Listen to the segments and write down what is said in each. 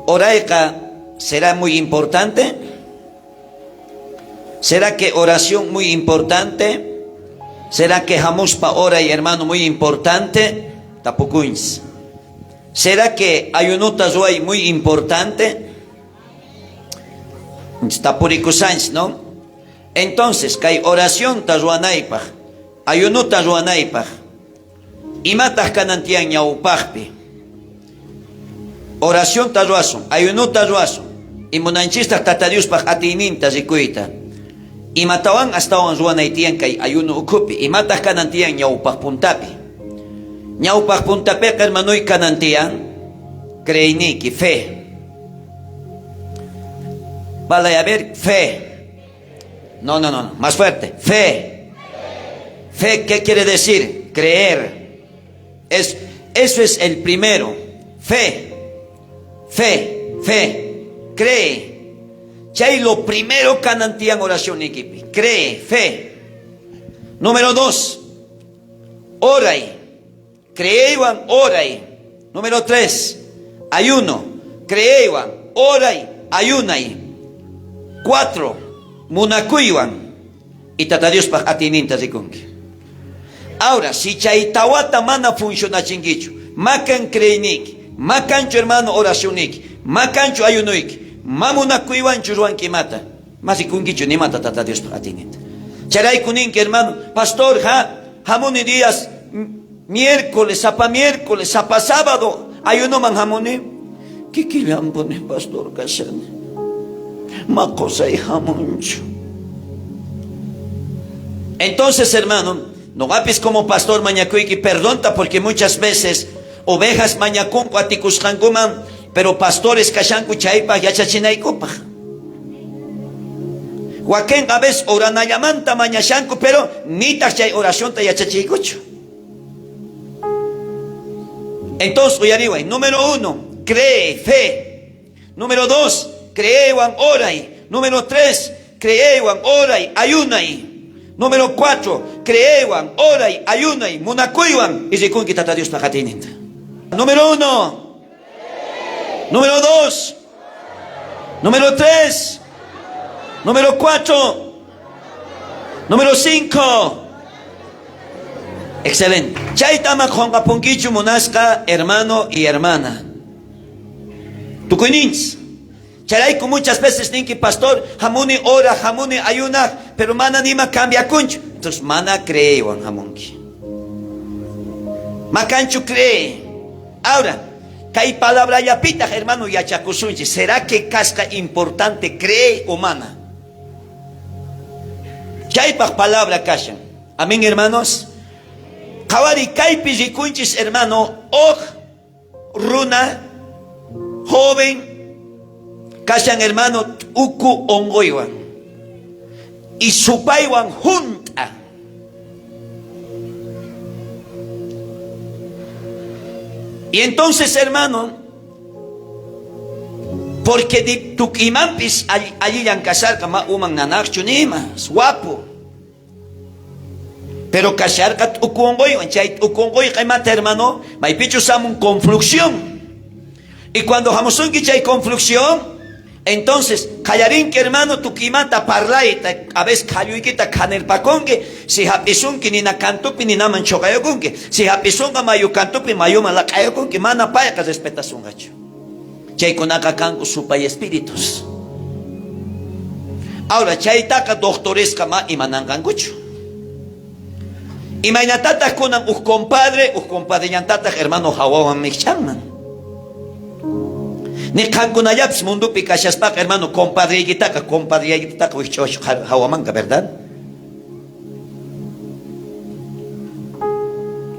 Orayqa será muy importante? ¿Será que oración muy importante? ¿Será que hamuspa oray, hermano, muy importante? Tapukunchis. ¿Será que ayunota ruway muy importante? Tapurikushanchis, no? Entonces, kay oracionta ruwanaypaj, ayunota ruwanaypaj, imataj kanan tiyan ñawpajpi? Oracionta ruwasun, ayunota ruwasun, y munanchistaj Tata Diospaj atiyninta rikuyta. Imatawan astawan ruwanay tiyan kay ayuno ukhupi? Imataj kanan tiyan ñawpaj puntapi? Ñawpaj puntapeqa, hermanoy, kanan tiyan creeyniyki, fe. Vale, a ver, fe. No, no, no, más fuerte. Fe. Fe, ¿qué quiere decir? Creer. Eso es el primero. Fe. Fe, fe. Cree. Chay lo primero kanan tiyan oracionniykipi. Cree, fe. Número 2. Oray. Creeywan oray. Número 3. Ayuno. Creeywan oray, ayunay. 4. Munakuywan. Y Tata Diospaj atiyninta rikunki. Ahora, si chay tawata mana funcionachinkichu, makan creeyniyki, makanchu hermano oracionniyki, makanchu ayunoyki, ma munakuywanchu ruwanki imata, ma rikunkichu nimata Tata Diospaj atiyninta. Chayrayku ninki, hermano, pastor, ja, hamuni días miércoles, sapa miércoles, sapa sábado, ayunoman hamuni. Kikillanpuni, pastor, kashani. Ma qosay hamunchu. Entonces, hermano, noqapis como pastor mañakuyki perdonta porque muchas veces ovejas mañakunku atikusqankuman, pero pastores kashanku chaypaj yachachinaykupaj. Wakenqa a veces oranallamanta mañashanku, pero nitaj chay oracionta yachachiykuchu. Entonces, uyariway, número 1, cree, fe. Número 2, creewan, oray. Número 3, creewan, oray, ayunay. Número 4, creewan, oray, ayunay, munakuywan, y rikunki Tata Diospaj atiyninta. Número 1, número 2, número 3, número 4, número 5. Excelente. Chayta ama qonqapunkichu munasqa hermano y hermana. Tukuyninchis. Chayrayku muchas veces ninki, pastor, hamuni ora, hamuni ayunaj, pero mana nima cambiakunchu. Entonces mana creeywan hamunki. Makanchu cree. Ahora, kay palabrallapitaj, hermano, yachakusunchis. ¿Será que kasqa importante cree o mana? Chaypaj palabra kashan. Amén, hermanos. Qhawari kaypi rikunchis, hermano, oj runa joven kashan, hermano, t'uku onqoywan y supaywan junt'a. Y entonces, hermano, porque tukimanpis allillan kasharqa, ma uman nanaqchu nima, guapo. Pero kasharqa t'uku onqoywan, chay t'uku onqoyqa imata, hermano, maypichus hamun confluxión. Y cuando hamusunki chay confluxión, entonces qallarinki, hermano, tukimanta parlayta, a veces qalluykita khanirpakunki, si hap'isunki nina kantupi ninaman choqayukunki, si hap'isunqa mayu kantupi mayuman laq'ayukunki, mana payqa respetasunqachu. Chaykunaqa kanku supay espíritus. Ahora, chaytaqa doctoresqa ma imananqankuchu. Imaynatataq kunan uj compadre, uj compadrellantataq hermano hawawan miqch'anman. Ni qankunallapis mundopi kashaspaqa, hermano, compadreykitaqa, compadreykitaqa wijch'uwachu hawamanqa, verdad?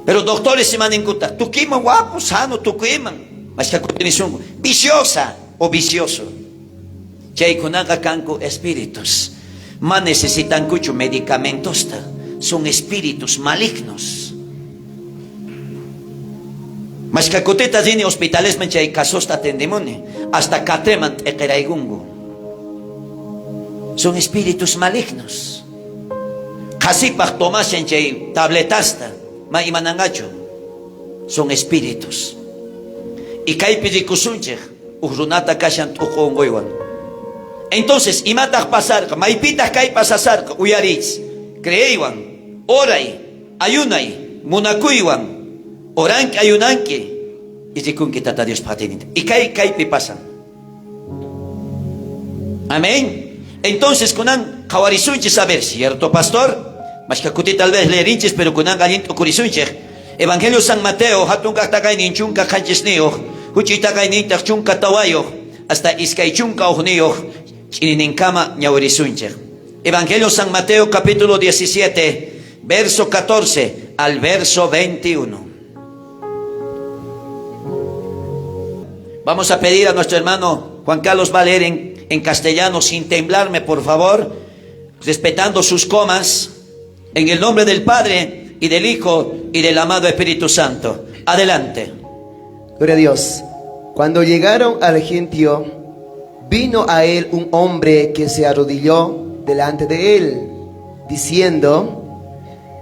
Pero doctores imaninkutaj, tukuyman guapo, sano, tukuyman. Mashkha kuti nisunku, viciosa o vicioso. Chaykunaqa kanku espíritus. Ma necesitankuchu medicamentosta, son espíritus malignos. Mashkha kutita rini hospitalesman chay casosta atendimuni, hasta catreman t'eqeraykunku. Son espíritus malignos. Qhasipaj tomashan chay tabletasta, ma imananqachu. Son espíritus. Y kaypi rikusunchej, Uj runata kashan t'uqu onqoywan. Entonces, imataj pasarqa? Maypitaj kay pasasarqa? Uyariychis. Creeywan, oray, ayunay, munakuywan, oranki, ayunanki, y rikunki Tata Diospaj atiyninta. Y kay kaypi pasan. Amén. Entonces, kunan qhawarisunchis, a ver, cierto, pastor? Mashka kuti tal vez leerinchis, pero kunan allin t'ukurisunchej. Evangelio San Mateo, hatun kaj takaynin 17, huch'uy takaynintaj 14, hasta 21 ch'inininkama ñawirisunchej. Evangelio San Mateo capítulo 17, verso 14 al verso 21. Vamos a pedir a nuestro hermano Juan Carlos va a leer en castellano sin temblarme, por favor, respetando sus comas, en el nombre del Padre y del Hijo y del amado Espíritu Santo. Adelante. Gloria a Dios. Cuando llegaron al gentío, vino a él un hombre que se arrodilló delante de él, diciendo: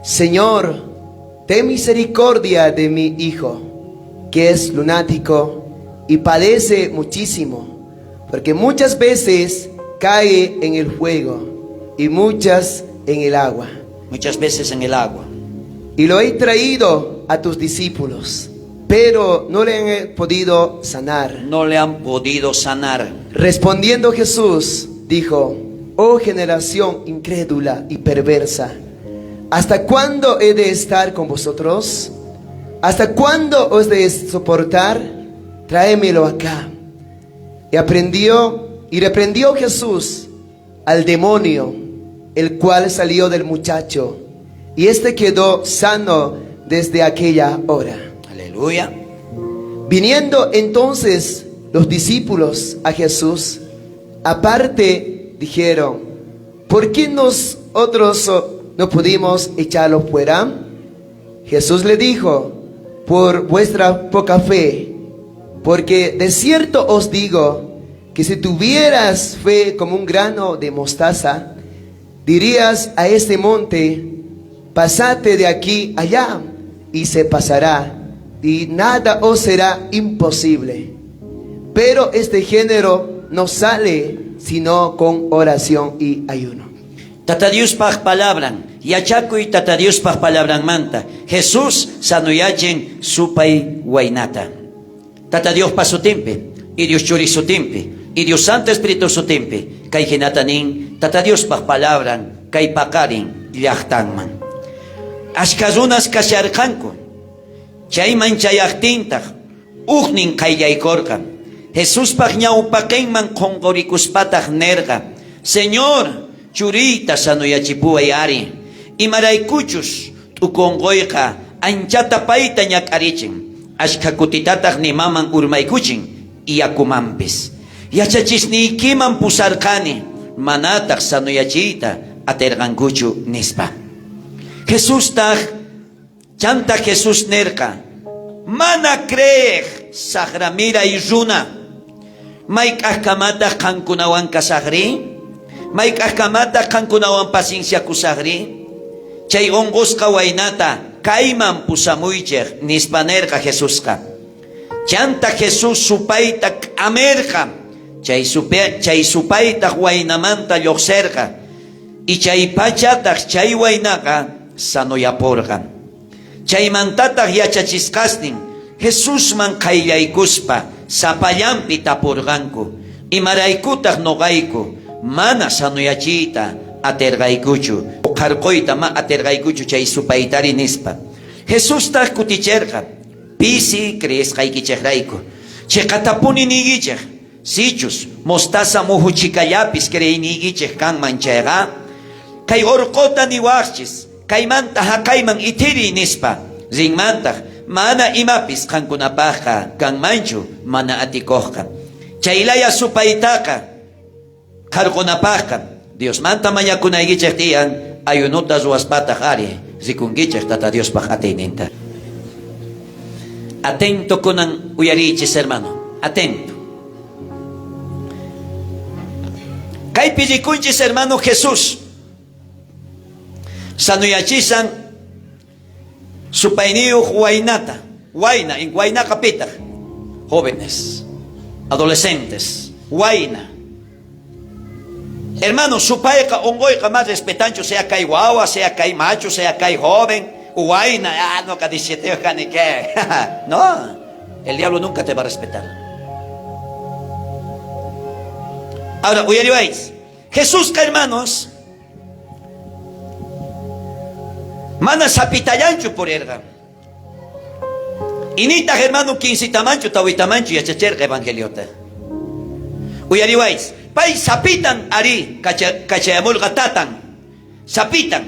Señor, ten misericordia de mi hijo, que es lunático y padece muchísimo, porque muchas veces cae en el fuego y muchas en el agua. Muchas veces en el agua. Y lo he traído a tus discípulos, pero no le han podido sanar. No le han podido sanar. Respondiendo Jesús, dijo: Oh generación incrédula y perversa, ¿hasta cuándo he de estar con vosotros? ¿Hasta cuándo os de soportar? Tráemelo acá. Y reprendió Jesús al demonio, el cual salió del muchacho, y éste quedó sano desde aquella hora. Aleluya. Viniendo entonces los discípulos a Jesús, aparte dijeron: ¿Por qué nosotros no pudimos echarlo fuera? Jesús le dijo: Por vuestra poca fe, porque de cierto os digo que si tuvieras fe como un grano de mostaza, dirías a este monte: Pásate de aquí allá, y se pasará, y nada os será imposible. Pero este género no sale sino con oración y ayuno. Tata Diospaj palabran, yachakuy Tata Diospaj palabranmanta. Jesús sanuyachin supay waynata. Tata Diospa sutinpi, y Dios Churi sutinpi, y Dios Santo Espíritu sutinpi, kay hinata nin, Tata Diospaj palabran, kay paqarin llajtanman. Ashka runas kasharqanku, chayman chayaqtintaq, ujnin qayllaykorqa. Jesuspaj ñawpaqenman qhonqorikuspataq nerqa: Señor, churiyta sanoyachipuway ari, imaraykuchus t'ukunqoyqa anchata payta ñak'arichin, ashkha kutitataq nimaman urmaykuchin yakumanpis. Yachachisniykiman pusarqani, manataq sanoyachiyta aterqankuchu, nispa. Jesustaq, chanta Jesús nerqa: Mana creej sajramiray runa, mayk'ajkamataq qankunawan kasajri? Mayk'ajkamataq qankunawan pacienciakusajri? Chay onqosqa waynata kayman pusamuychej, nispa nerqa Jesusqa. Chanta Jesús supayta k'amerqa, chay supaytaq waynamanta llojserqa, y chay pachataq chay waynaqa sanoyaporqa. Chaymantataq yachachisqasnin Jesusman qayllaykuspa sapallanpi tapurqanku: Imaraykutaq noqayku mana sanoyachiyta aterqaykuchu, qharqoyta ma aterqaykuchu chay supaytari, nispa. Jesustaq kuticherqa: Pisi creesqaykichejrayku. Cheqatapuni niykichej, sichus mostaza mujuchikallapis creeyniykichej kanman chayqa, kay orqota niwajchis, kaymanta jaqayman ithiriy, nispa. Rinmantaq, mana imapis qankunapajqa kanmanchu mana atikojqa. Chaylaya supaytaqa qharqonapajqa Diosmanta mañakunaykichej tiyan, ayunuta ruwaspataq ari rikunkichej Tata Diospaj atiyninta. Atento kunan uyariychis, hermano, atento. Kaypi rikunchis, hermano, Jesús sanoyachisan supayniyuq waynata. Wayna, waynaqa pitaq? Jóvenes. Adolescentes, wayna. Hermano, supayqa onqoyqa ma respetanchu, sea kay wawa, sea kay machu, sea kay joven, wayna, ah, noqa 17 kani que. No, el diablo nunca te va a respetar. Ahora, uyariwaychis. Jesusqa, hermanos, mana sapitallanchu purirqa. Initaj hermano quincitamanchu tawitamanchu yachacherqa evangeliota. Uyariwaychis, pay sapitan ari kachayamurqa tatan, sapitan.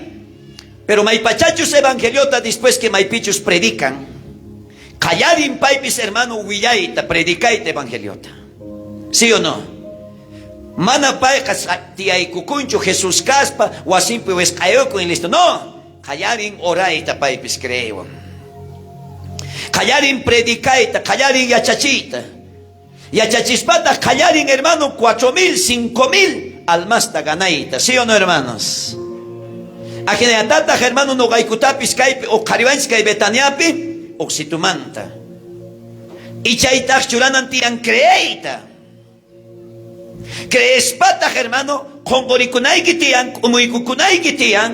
Pero maypachachus evangeliota después que maypichus predican, qallarin paypis hermano willayta, predicayta evangeliota. ¿Sí o no? Mana payqa tiyaykukunchu Jesús kaspa wasinpi wisq'ayukun y listo. No! Qallarin orayta paypis creeywan. Qallarin predicayta, qallarin yachachiyta. Yachachispataj qallarin, hermano, 4000, 5000 almasta ganayta. ¿Sí o no, hermanos? Ajinallatataj, hermano, noqaykutapis kaypi uqhariwanchis kay Betaniapi uqsitumanta. Y chaytaj churanan tiyan creeyta. Creespataj, hermano, qonqorikunayki tiyan, k'umuykukunayki tiyan,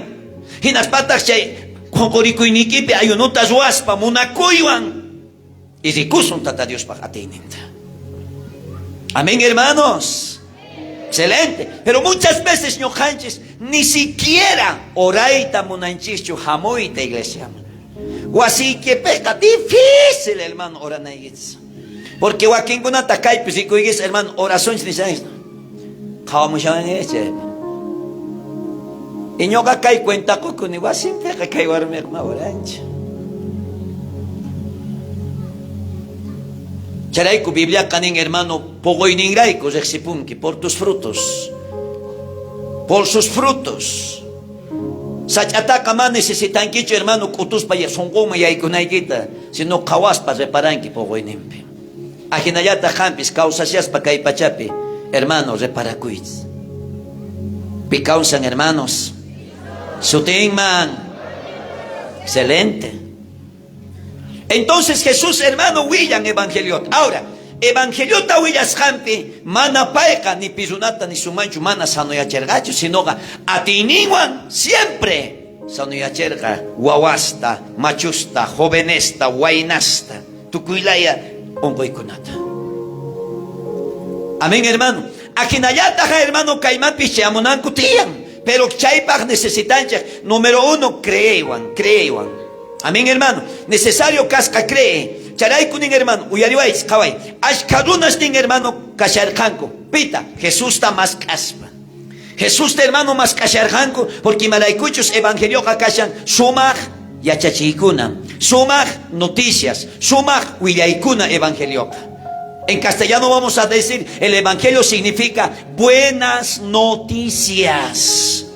hinaspataj chay qonqorikuyniykipi ayunota ruwaspa munakuywan y rikusun Tata Diospaj atiyninta. Amén, hermanos. Excelente. Pero muchas veces ñoqanchis ni siquiera orayta munanchischu hamuyta iglesiaman. Wasiykipiqa difícil, hermano, oranaykichis. Porque wakinkunata kaypi rikuykis, hermano, orasunchis nishanchis. Qhawamushawanchis chaypi. Y ñoqa kay cuenta qokuni, wasinpiqa kay warmiqa ma oranchu. Chayrayku Bibliaqa nin, hermano, poqoyninrayku rejsipunki por tus frutos. Por sus frutos. Sach'ataqa ma necesitankichu, hermano, k'utuspa sonqonman yaykunaykita, sino qhawaspa reparanki poqoyninpi. Ajinallataj qampis kawsashaspa kay pachapi, hermano, reparakuychis. Pi kawsan, hermanos? Sutinman. Excelente. Entonces Jesús, hermano, willan evangeliota. Ahora, evangeliota willasqanpi mana payqa ni pi runata ni sumanchu mana sanoyacherqachu, sinoqa atiyninwan siempre sanoyacherqa wawasta, machusta, jovenesta, waynasta, tukuylaya onqoykunata. Amén, hermano. Ajinallataj, hermano, kaymanpis chayamunanku tiyan. Pero chaypaj necesitanchej, número uno, creeywan, creeywan. Amén, hermano. Necesario kasqa cree. Chayrayku nin, hermano, uyariwaychis, qhaway. Ashkha runas nin, hermano, kasharqanku. Pita? Jesusta mask'aspa. Jesusta, hermano, mask'asharqanku, porque imaraykuchus evangelioqa kashan sumaj yachachiykuna, sumaj noticias, sumaj willaykuna evangelioqa. En castellano vamos a decir, el evangelio significa buenas noticias.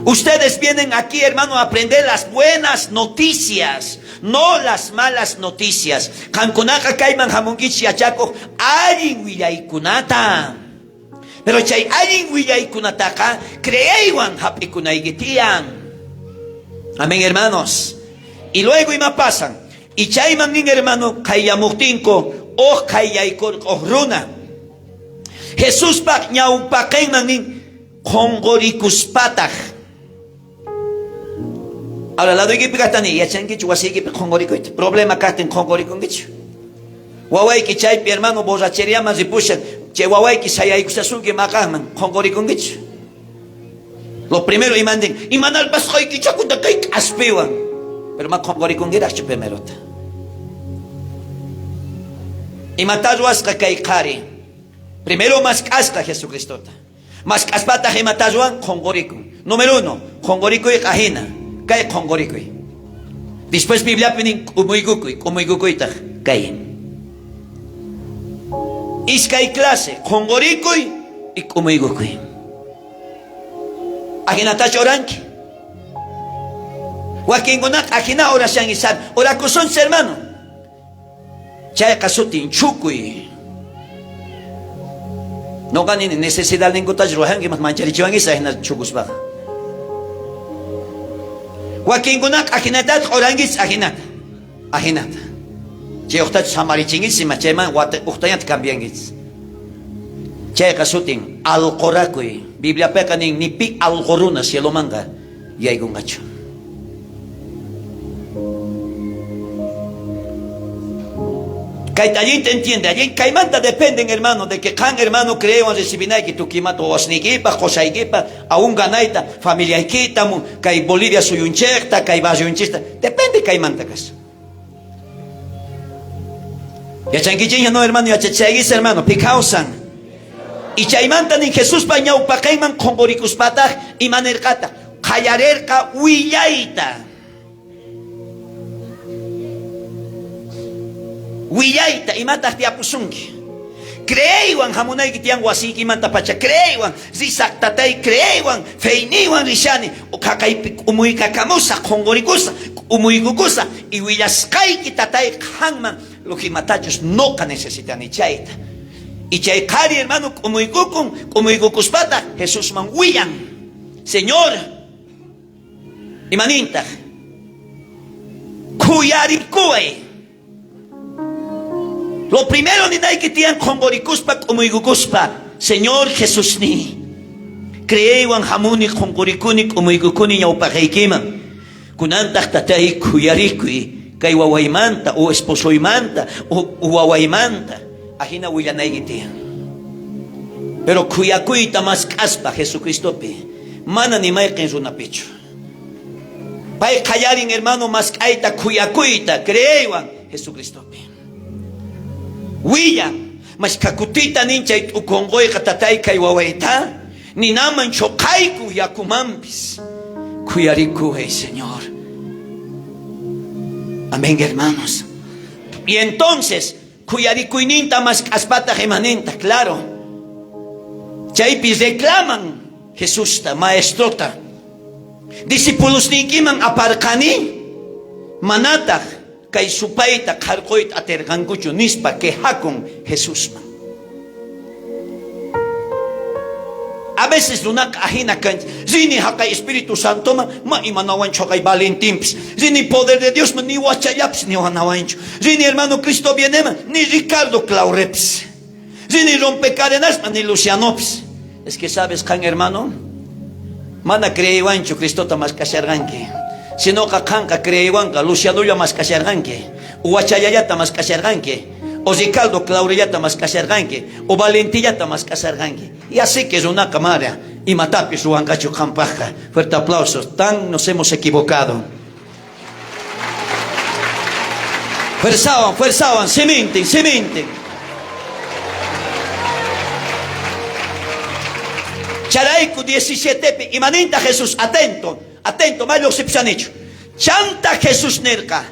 Ustedes vienen aquí, hermano, a aprender las buenas noticias, no las malas noticias. Qankunaqa kayman hamunkichis yachakuq allin willaykunata. Pero chay allin willaykunataqa creeywan hap'ikunayki tiyan. Amén, hermanos. Y luego ima pasan? Y chayman nin, hermano, qayllamuqtinku uj qayllaykurqa uj runa. Jesuspaq ñawpaqenman nin qonqorikuspataj. Ahora, ladoykipi kajtani, yachankichu wasiykipi qonqorikuyta? Problema kajtin qonqorikunkichu? Wawayki chaypi, hermano, borracheriaman ripushan, chay wawayki sayaykushasunki maqanman, qonqorikunkichu? Lo primero imandin, imanalpasqayki chakuta kay k'aspiwan. Pero ma qonqorikunkiraqchu primerota. Imatá ruwasqa kay qhari? Primero mask'asqa Jesucristota. Mask'aspataj imatá ruwan? Qonqorikun. Número uno, qonqorikuyqa ajina. Kay qonqorikuy. Después Bibliapi nin k'umuykukuy, k'umuykukuytaj kay. Iskay clase, qonqorikuy y k'umuykukuy. Ajinatachu oranki? Wakinkunaqa ajina orashan isar. Orakusunchis, hermano. Chayqa sutin chukuy. Noqa nini necesidadninkutachu ruwanki, mancharichiwanki ajina chukuspaqa. Wakinkunaqa ajinatataj orankichis, ajinata. Ajinata. Chay ujtachus samarichinkichis ima chayman wata ujtañata cambiankichis. Chayqa sutin alqorakuy. Bibliapeqa nin ni pi alqo runa cielomanqa yaykunqachu. Kayta allinta entiende, allin kaymanta dependen hermano de que qan hermano creewan recibinayki tukuy imata wawasniykipaj, qosaykipaj, aún ganayta, familiaykita, kay Bolivia suyunchejta, kay barrionchejta, depende kaymanta kas. Yachankichikña no hermano, yachachaykichis hermano, pi kawsan. Y chaymanta nin Jesuspa ñawpaqenman qonqorikuspataj ima nerqataj? Qallarerqa willayta. Willayta imataj tiyapusunki? Creeywan jamunayki tiyan wasiykimantapacha, creeywan risaj tatay, creeywan feyniywan rishani, qhaqaypi k'umuykakamusaj, qonqorikusaj, k'umuykukusaj y willasqayki tatay qanman lo que imatachus noqa necesitani chayta. Y chay qhari hermano k'umuykukun, k'umuykukuspataj Jesusman willan, Señor, imanintaj? Khuyarikuway. Lo primero ninayki tiyan qonqorikuspa k'umuykukuspa, Señor Jesusníy, creeywan jamuni qonqorikuni k'umuykukuni ñawpaqeykiman. Kunantaj tatay khuyarikuy kay wawaymanta o esposoymanta o wawaymanta. Ajina willanayki tiyan. Pero khuyakuyta mask'aspa Jesucristopi, mana ni mayqen runapichu. Pay qallarin hermano mask'ayta khuyakuyta creeywan Jesucristopi. Willan, mashkha kutita nin chay t'ukonqoyqa tatay kay wawayta, ninaman choqayku yakumanpis. Khuyarikuway, Señor. Amén, hermanos. Y entonces, khuyarikuyninta mask'aspataj imaninta, claro. Chaypi reclaman Jesusta, maestrota. Discipulosniykiman aparqani, manataj kay supayta qharqoyta aterqankuchu nispa quejakun Jesusman. A veces runaqa ajina kanchis, rini jaqay Espíritu Santoman, ma imanawanchu jaqay Valentinpis, rini poder de Diosman, ni wachallapis niwanawanchu, rini hermano Cristo vieneman, ni Ricardo Claurepis, rini rompecadenasman, ni Lucianopis. Es que sabes qan hermano, mana creeywanchu Cristota mask'asharqanki, sinoqa qanqa creeywanqa Lucianolla mask'asharqanki, wachallallata mask'asharqanki, o Ricardo Claurellata mask'asharqanki, o Valentillata mask'asharqanki. Ya sé que runaqa mana imatapis ruwanqachu qampajqa. Fuerte aplausos. Tan nos hemos equivocado. Fuerzawan, fuerzawan, simintin, simintin. Charayku 17pi imaninta Jesús atento, atento, ma llojsipshanichu. Chanta Jesús nerqa,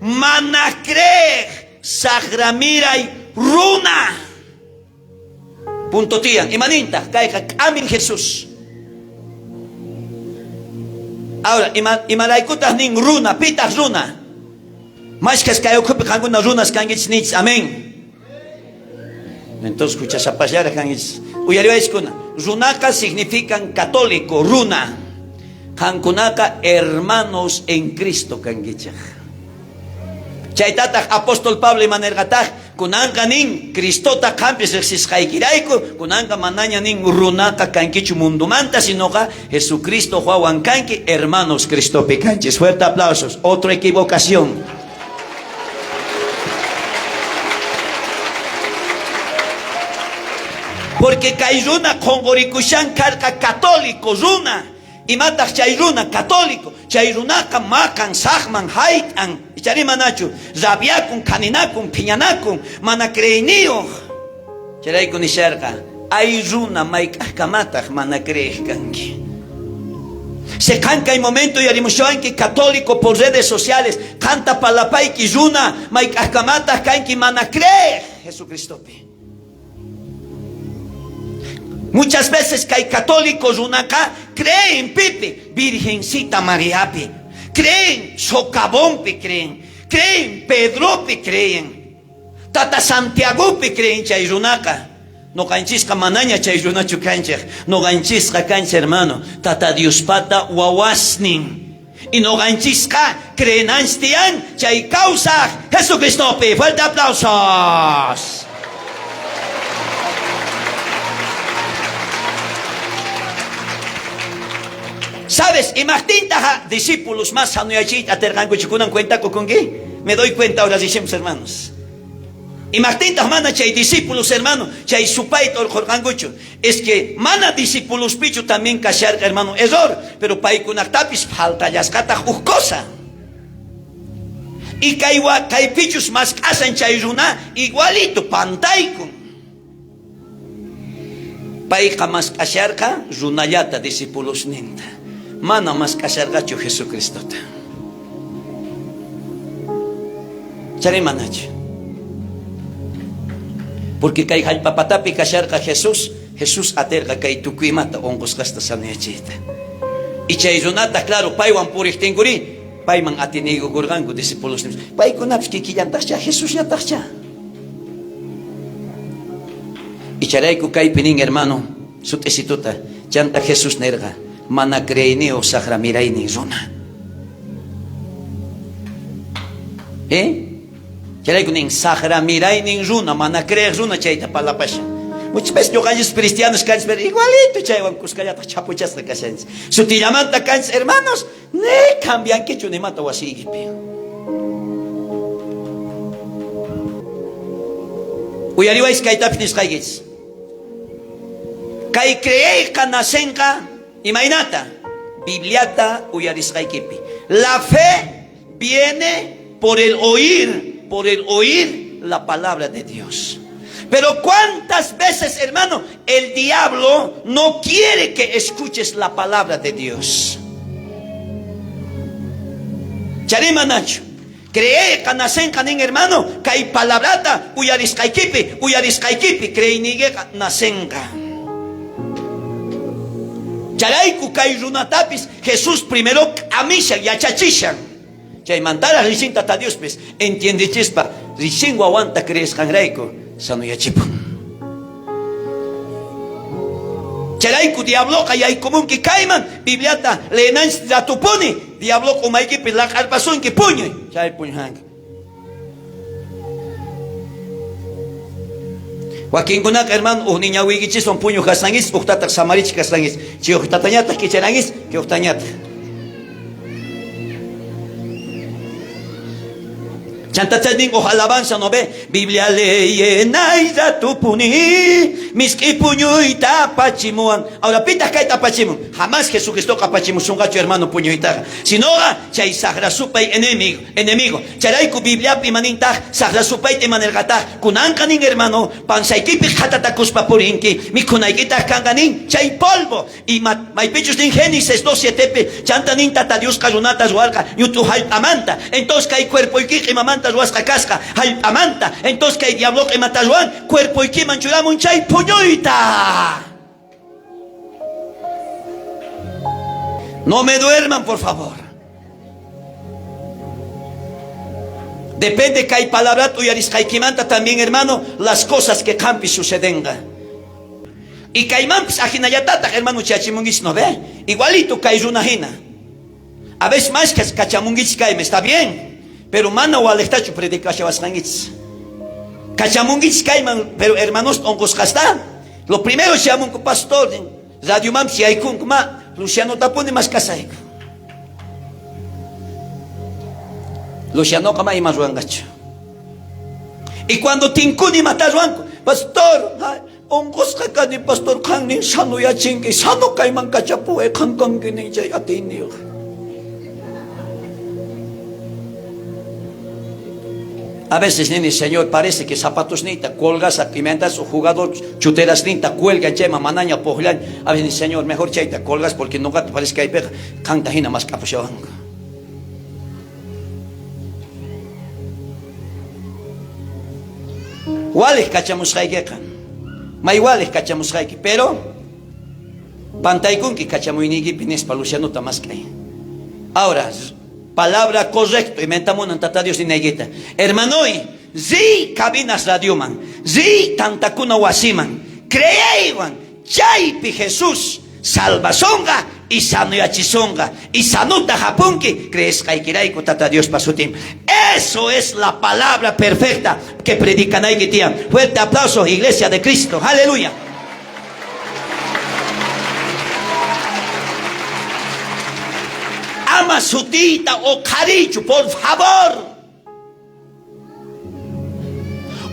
mana creej sajra miray runa. Punto tiyan. Imanintaj? Kayqa k'amin Jesús. Ahora, ima, imaraykutaj nin runa? Pitaj runa? Mashkhas kay ukhupi qankuna runas kankichis nichis. Amén. Entonces, juchasapasllara kankichis. Uyariwaychikuna. Runaqa significan católico, runa. Qankunaqa hermanos en Cristo kankichej. Chaytataj apóstol Pablo ima nerqataj, kunanqa nin, Cristota qampis rejsisqaykirayku, kunanqa manaña nin runaqa kankichu mundomanta, sinoqa Jesucristo wawan kanki, hermanos Cristopi kanchis. Fuerte aplausos. Otra equivocación. Porque kay runa qonqorikushan karqa católico runa. Imataj chay runa católico? Chay runaqa maqan, saqman, hayt'an, icharí manachu? Rabiakun, khaninakun, phiñanakun, mana creeyniyoj. Chayrayku nisharqa, ay runa mayk'ajkamataj mana creej kanki. Si qan kay momento yarimushawanki católico por redes sociales, qanta palapayki runa mayk'ajkamataj kanki mana creej Jesucristopi. Muchas veces kay católico runaqa creen pipi Virgencita Mariapi, creen socavonpi creen, creen Pedropi creen, Tata Santiagopi creen chay runaqa. Noqanchisqa manaña chay runachu kanchej, noqanchisqa kanchej hermano, Tata Diospata wawasnin. Y noqanchisqa creenanchis tiyan chay kawsaj Jesucristopi. Fuerte aplausos. ¿Sabes? Imajtintaj discípulos más sanoyachiyta aterqankuchu kunan cuenta qokunki? Me doy cuenta ahora dicimos hermanos. Imajtintaj mana chay discípulos hermano chay supayta orqhorqankuchu? Es que mana discipulospichu también kasharqa hermano error, pero paykunaktapis faltallasqataj uj cosa. Y kay kaypichus mask'asan chay runa igualito pantaykun. Payqa mask'asharqa runallata discipulosninta, mana mask'asharqachu Jesucristota. Chari manachu? Porque kay jallp'a patapi kasharqa Jesús, Jesús aterqa kay tukuy imata onqosqasta sanoyachiyta. Y chay runata, claro, paywan purejtinkurí, payman atiniykukorqanku discipulosnin. Paykunapis kikillantajchá, Jesusllatajchá. Icharayku kaypi nin, hermano, sut'isituta, chanta Jesús nerqa, mana creeyniyoj sajra miraynin runa. ¿Eh? Chayrayku nin, sajra miraynin runa, mana creej runa chayta parlapashan. Muchas veces ñoqanchis cristianos kanchis, pero igualito chaywan kuskallataj chapuchasqa kashanchis. Sutillamanta kanchis, hermanos, ni cambiankichu nimata wasiykipi. Uyariwaychis kaytapis nisqaykichis. Kay creeyqa nacenqa imaynata? Bibliata uyarisqaykipi. La fe viene por el oír, por el oír la palabra de Dios. Pero cuántas veces, hermano, el diablo no quiere que escuches la palabra de Dios. Charima Nacho. Creeyqa nacenqa nin hermano, kay palabrata uyarisqaykipi, uyarisqaykipi creeyniykeqa nacenqa. Chayrayku kay runatapis Jesús primero k'amishan, yachachishan. Chaymantaraj richin Tata Diospis entiendechispa richin wawanta creesqanrayku sanoyachipun. Chayrayku diabloqa yaykumunki kayman Bibliata leenanchis ratupuni, diabloqa umaykipi laq'arpasunki puñuy, chay puñujanki. Wakinkunaqa hermano ujnin ñawiykichiswan puñuj kasqankichis, ujtataj samarichej kasqankichis. Chay ujtatañataj kicharankichis, chay ujtañataj. Chantá chay nin uj alabanza no ve, Biblia leyenay ratupuni, misk'i puñuyta apachimuwan. Ahora pitaj kayta apachimun? Jamás Jesucristoqa apachimusunqachu hermano puñuytaqa. Sinoqa chay sajra supay enemigo, enemigo. Chayrayku Bibliapi ima nintaj? Sajra supayta ima nerqataj? Kunanqa nin hermano, pansaykipi qhatatakuspa purinki, mikhunaykitaj kanqa nin chay polvo. Ima maypichus nin Génesis 2.7pi, chanta nin Tata Diosqa runata ruwarqa ñut'u jallp'amanta. Entonces kay cuerpoykiqa imamanta ruwasqa kasqa? Jallp'amanta. Entonces kay diabloqa imata ruwan? Cuerpoykiman churamun chay puñuyta. No me duerman, por favor. Depende kay palabrata uyarisqaykimanta también, hermano, las cosas que qampi sucedenqa. Y kaymanpis ajinallatataj, hermano, chachimunkichis, ¿no ve? Igualito kay runa jina. A veces mashkhas kachamunkichis kayman, está bien, pero mana walejtachu predicashawasqankichis. Kachamunkichis kayman, pero hermanos onqosqasta, lo primero chamunku pastor, radiomanpis yaykunku, ma, Lucianotapuni maskasayku. Lucianoqa ma ima ruwanqachu. Y cuando tinkuni imata ruwanku, pastor, Onqosqa kani, pastor, qannin sanoyachinki, sano kayman kachapuway, qan kanki nin chay atiyniyoj. A veces nini, Señor, parece que zapatosniyta colgasaq, imaynatachus uj jugador chuterasninta cuelgan chayman manaña pujllan. A veces nini, Señor, mejor chayta colgas porque noqata parece kaypiqa qanta jina mask'apushawanku. Walej kachamusqaykeqa, may walej kachamusqayki, pero pantaykunki kachamuyniykipi nispa Lucianota mask'ay. Ahora, palabra correcto, inventamunan Tata Dios ninaykita. Hermanoy, riy cabinas radioman, riy tantakuna wasiman, creeywan, chaypi Jesús salvasonqa. Y sanoyachisonqa. Y sanota japunki creesqaykirayku Tata Diospa sutin. Eso es la palabra perfecta que predicanayki tiyan. Fuerte aplauso, Iglesia de Cristo. Aleluya. Ama sutiyta oqhariychu, por favor.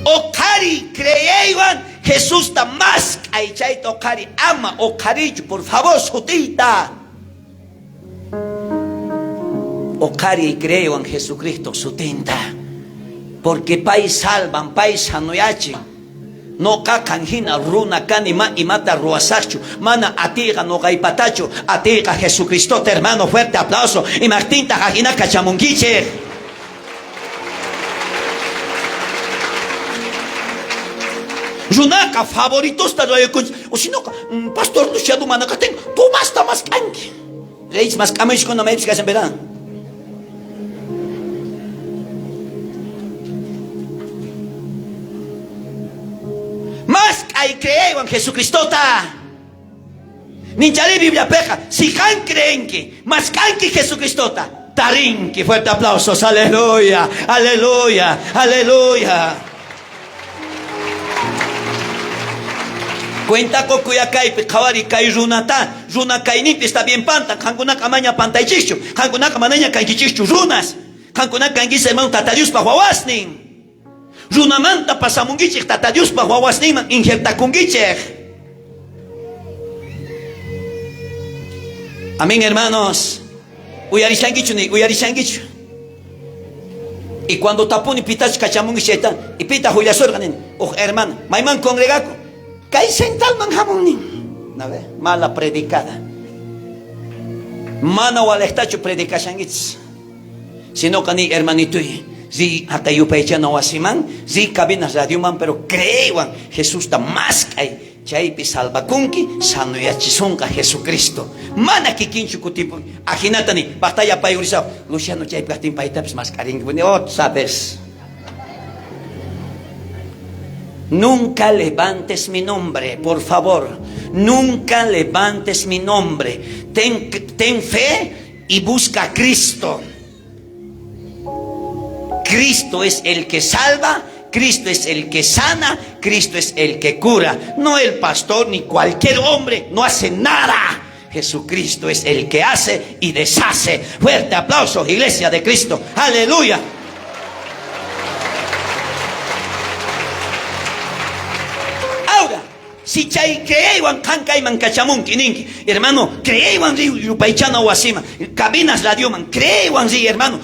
Oqhariy creeywan Jesusta mask'ay, chayta oqhariy. Ama oqhariychu, por favor, sutiyta. Oqhariy creeywan Jesucristo sutinta. Porque pay salvan, pay sanoyachin. Noqa qan jina runa kani, ma imata ruwasajchu. Mana atiyqa noqaypatachu, atiyqa Jesucristota, hermano. Fuerte aplauso. Imajtintaj ajina kachamunkichej? Runaqa favoritosta ruwakunchej. O si noqa, pastor Luciano mana kajtin, Tomasta mask'anki. Reyes mask'amuykuna maypis kashan, ¿verdad? Mask'ay creeywan Jesucristota. Ninchari Bibliapeqa, si qan creenki, mask'anki Jesucristota, tarinki. Fuerte aplausos, aleluya, aleluya, aleluya. Cuenta qokuya kaypi, qhawari kay runata, runa kayninpi está bien pantan, qankunaqa amaña pantaychischu, qankunaqa manaña kankichischu runas, qankunaqa kankichis hermano Tata Diospa wawasnin. Runamanta pasamunkichej Tata Diospa wawasninman injertakunkichej. Amén, hermanos. Uyarishankichu ni uyarishankichu. Y cuando tapuni pitachus kachamunki chayta, y pitaq willasurqa nin, uj hermana, mayman congregaku? Kay centralman jamun nin. A ver, mala predicada. Mana walejtachu predicashankichis. Sinoqa ni hermanituy, riy haqay yupaychana wasiman, riy cabinas radioman, pero creeywan Jesusta mask'ay. Chaypi salvakunki, sanoyachisonqa Jesucristo. Mana kikinchu kutipun. Ajinata ni, pajtalla paykurisaq, Luciano chaypi kajtin paytapis mask'arinki. Otra vez. Nunca levantes mi nombre, por favor. Nunca levantes mi nombre. Ten, ten fe y busca a Cristo. Cristo es el que salva, Cristo es el que sana, Cristo es el que cura. No el pastor ni cualquier hombre, no hace nada. Jesucristo es el que hace y deshace. Fuerte aplauso, Iglesia de Cristo. Aleluya. Ahora, Si chay creeywan qan kayman kachamunki, ninki, hermano, creeywan riy yupaychana wasiman, cabinas radioman, creeywan riy, hermano,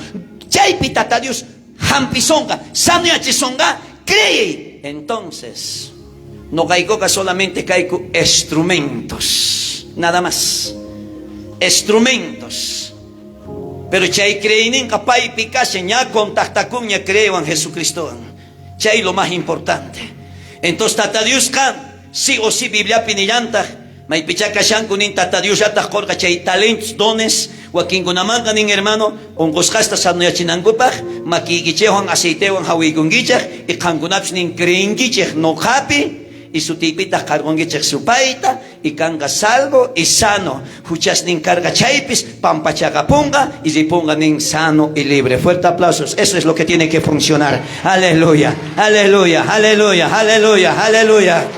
chaypi Tata Dios jampisonqa, sanoyachisonqa, creey. Entonces, noqaykoqa solamente kayku instrumentos, nada más. Instrumentos. Pero chay creeyninqa paypi kashan, ña contactakunña creeywan Jesucristowan. Chay lo más importante. Entonces Tata Diosqa sí o sí Bibliapi nillantaj, maypichá kashanku nin Tata Diosllataj qorqa chay talentos, dones, wakinkunamanqa nin hermano, onqosqasta sanoyachinankupaj, makiykichejwan aceitewan jawiykunkichej, y qankunapis nin creenkichej noqapi, y sutiypitaj qarqonkichej supayta, y kanqa salvo y sano. Juchasnin karqa chaypis pampachaqaponqa y riponqa nin sano y libre. Fuerte aplausos. Eso es lo que tiene que funcionar. Aleluya, aleluya, aleluya, aleluya, aleluya.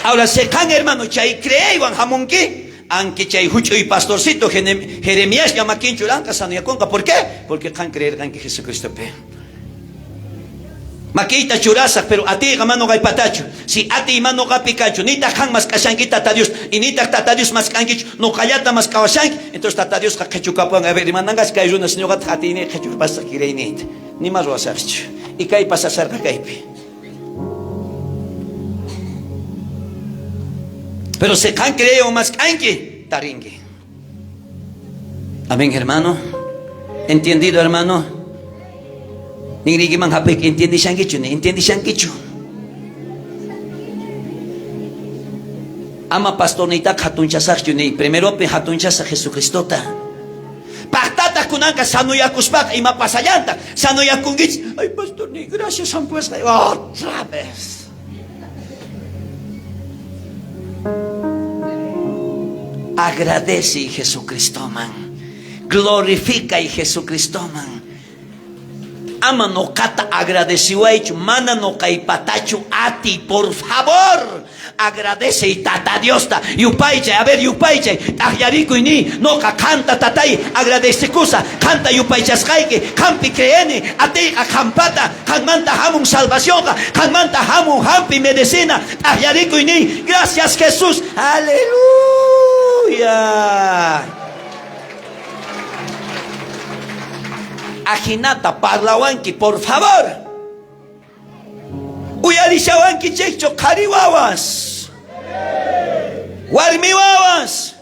Ahora, seqan hermano, chay creeywan jamunki, aunque chay juch'uy pastorcito Jeremías makinchu churanqa sanoyakonqa. ¿Por qué? Porque qan creerqanki Jesucristopi. Makiyta churasaj, pero atiyqa mana noqaypatachu. Si atiy mana noqapi kanchu, nitaj qan mask'ashanki Tata Dios, y nitaj Tata Dios mask'ankichu, noqallata mask'awashanki, entonces Tata Diosqa qhechukapuwan. A ver, imananqas kay runas ñoqataj atiyniyta qhechukapasaj quirayniyta. Nima ruwasajchu. Y kay pasasarqa kaypi. Pero si qan creeywan mask'anki, tarinki. Amén, hermano. ¿Entendido, hermano? Ninriykiman jap'ik, entiendishankichu? Ni entiendishankichu? Ama pastorniytaqa jatunchasajchu ni primeropi jatunchasaj Jesucristota. Pajtataj kunanqa sanoyakuspaqa ima pasallanta sanoyakunkichis. Ay, pastorniy, gracias jampuwasqay. Otra vez. Agradeciy Jesucristoman. Glorificay Jesucristoman. Ama noqata agradeciwaychu, mana noqaypatachu atiy, por favor. Agradecey Tata Diosta, yupaychay, a ver yupaychay, t'ajllarikuy niy, noqa qanta Tatay agradecekusaj, qanta yupaychasqayki, qanpi creeni, atiyqa qanpata, qanmanta jamun salvacionqa, qanmanta jamun jampi medicina, t'ajllarikuy niy, gracias Jesús, aleluya. Ajinata parlawanki, por favor. Uyarishawankichejchu qhari wawas, warmi wawas.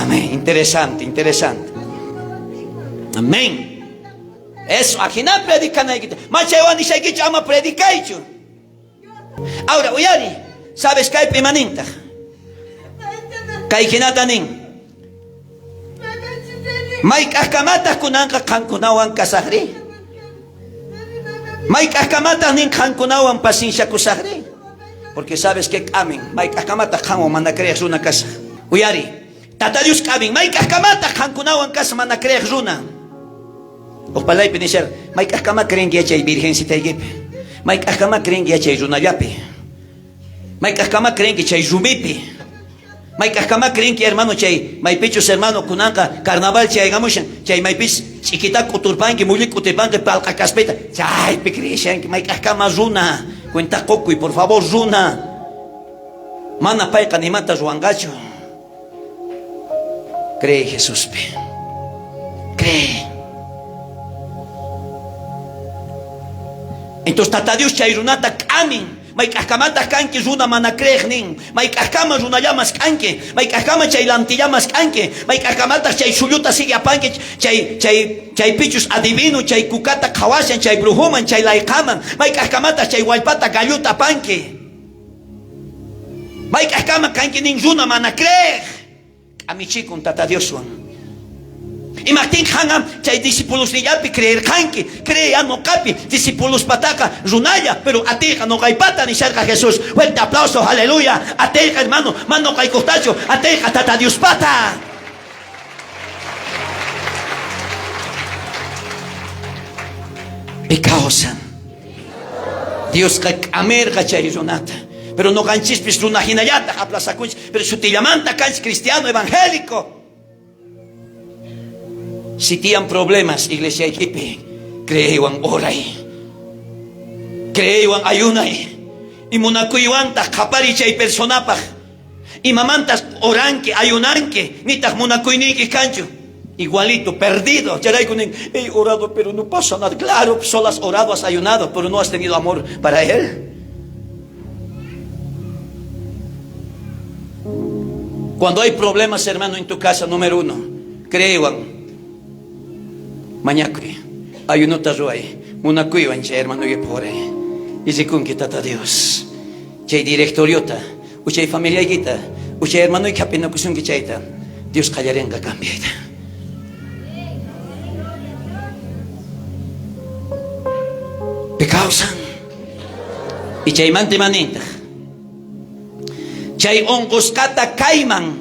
Amén. Interesante, interesante. Amén. Eso, ajina predicanaykita. Machaywan nishaykichu ama predicaychu. Ahora, uyari, sabes kaypi ima nintaj? Kay jinata nin. Mayk'ajkamataj kunanqa qankunawan kasajri? Mayk'ajkamataj nin qankunawan pacienciakusajri? Porque sabes que k'amin, mayk'ajkamataj qanwan mana creej runa kasaj. Uyari, Tata Dios k'amin, mayk'ajkamataj qankunawan kasaj mana creej runa. Uj palaypi nishar, mayk'ajkama creenki chay virgencitaykipi? Mayk'ajkama creenki chay runallapi? Mayk'ajkama creenki chay rumipi? Mayk'ajkama creenki hermano chay maypichus hermano kunanqa carnaval chaygamushan chay maypis ch'ikita k'uturpanki mulli k'utirpanki palqa kaspita chaypi creeshanki mayk'ajkama runa cuenta qokuy por favor runa mana payqa nimata ruwanqachu. Cree Jesuspi. Cree. Entonces Tata Dios chay runata k'amin. Mayk'ajkamataj kanki runa mana creej nin. Mayk'ajkama runallamas k'anki. Mayk'ajkama chay lantillamas k'anki. Mayk'ajkamataj chay sulluta sigue apanki. Chay, chay, chaypichus adivino chay kukata qhawashan chay brujuman, chay layqaman. Mayk'ajkamataj chay wallpata galluta apanki. Mayk'ajkama kanki nin runa mana creej. K'amichikun Tata Dioswan. Imajtin qanqa chay discipulosnillapi creerqanki, creey noqapi, discipulospataqa runalla, pero atiyqa noqaypata nisharqa Jesús. Fuerte aplauso, aleluya. Atiyqa hermano, mana noqaykojtachu, atiyqa Tata Diospata. Pi kawsan. Diosqa k'amerqa chay runata. Pero noqanchispis runa jinallataj aplazakunchis, pero sutillamanta kanchis cristiano evangélico. Si tiyan problemas iglesiaykipi, creeywan oray. Creeywan ayunay. Y munakuywantaj qhapariy chay personapaj. Imamantas oranki, ayunanki, nitaj munakuyniyki kanchu. Igualito, perdido. Chayrayku nin, he orado pero no pasa nada. Claro, solo has orado, has ayunado, pero no has tenido amor para él. Cuando hay problemas, hermano, en tu casa, número uno, creeywan, mañakuy, ayunota ruway, munakuywan chay hermanoypi oray. Y rikunki Tata Dios, chay directoriota, u chay familiaykita, u chay hermanoyki jap'inakusunki chayta, Dios qallarenqa cambiayta. Pi kawsan. Y chaymanta ima nintaj? Chay onqosqata kayman.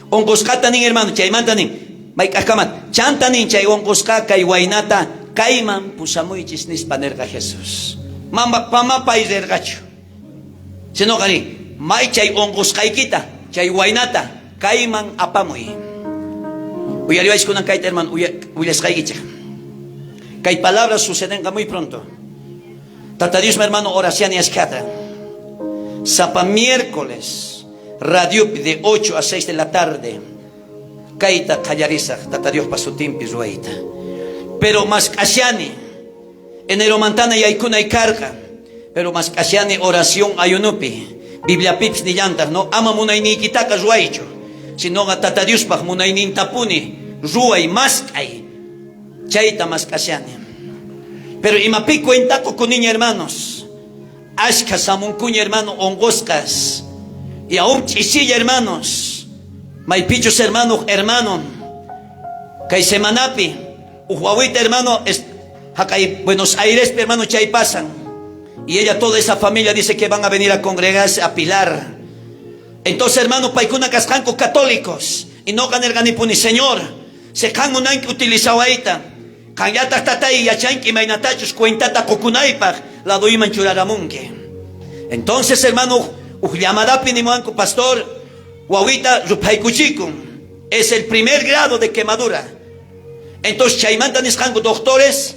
Onqosqata nin hermano, chaymanta nin, mayk'ajkama chanta nin chay onqosqa kay waynata kayman pusamuychis nispa nerqa Jesús. Mama pamapay rerqachu. Sinoqa nin, may chay onqosqaykita, chay waynata kayman apamuy. Uyariwaychis kunan kayta hermano, willasqaykichej. Kay palabra sucedenqa muy pronto. Tata Dios, mi hermano, oración ashkhata. Sapa miércoles, radiopi de 8 a 6 de la tarde, kayta qallarisaj, Tata Diospa sutinpi ruwayta. Pero mask'ashani, eneromantana yaykunay karqa, pero mask'ashani oración ayunopi, Bibliapipis nillantaj, no, ama munayniykitaqa ruwaychu, sinoqa Tata Diospaj munaynintapuni ruway, mask'ay. Chayta mask'ashani. Pero imapi cuenta qokuniña, hermanos? Ashkha samunkuña, hermano, onqosqas. Y aún ch'isilla, hermanos. Maypichus, hermano, hermano. Kay semanapi, uj wawita, hermano, es, jaqay Buenos Aires, hermano, chay pasan. Y ella, toda esa familia dice que van a venir a congregarse a Pilar. Entonces, hermano, paykuna kasqanku católicos. Y noqa nerqanipuni, Señor, si qan munanki utilizawayta, qanllataj tatay yachanki imaynatachus cuentata qokunaypaj ladoyman churaramunki. Entonces, hermano, uj llamadapi nimuwanku, pastor, wawita ruphaykuchikun. Es el primer grado de quemadura. Entonces, chaymanta nisqanku doctores,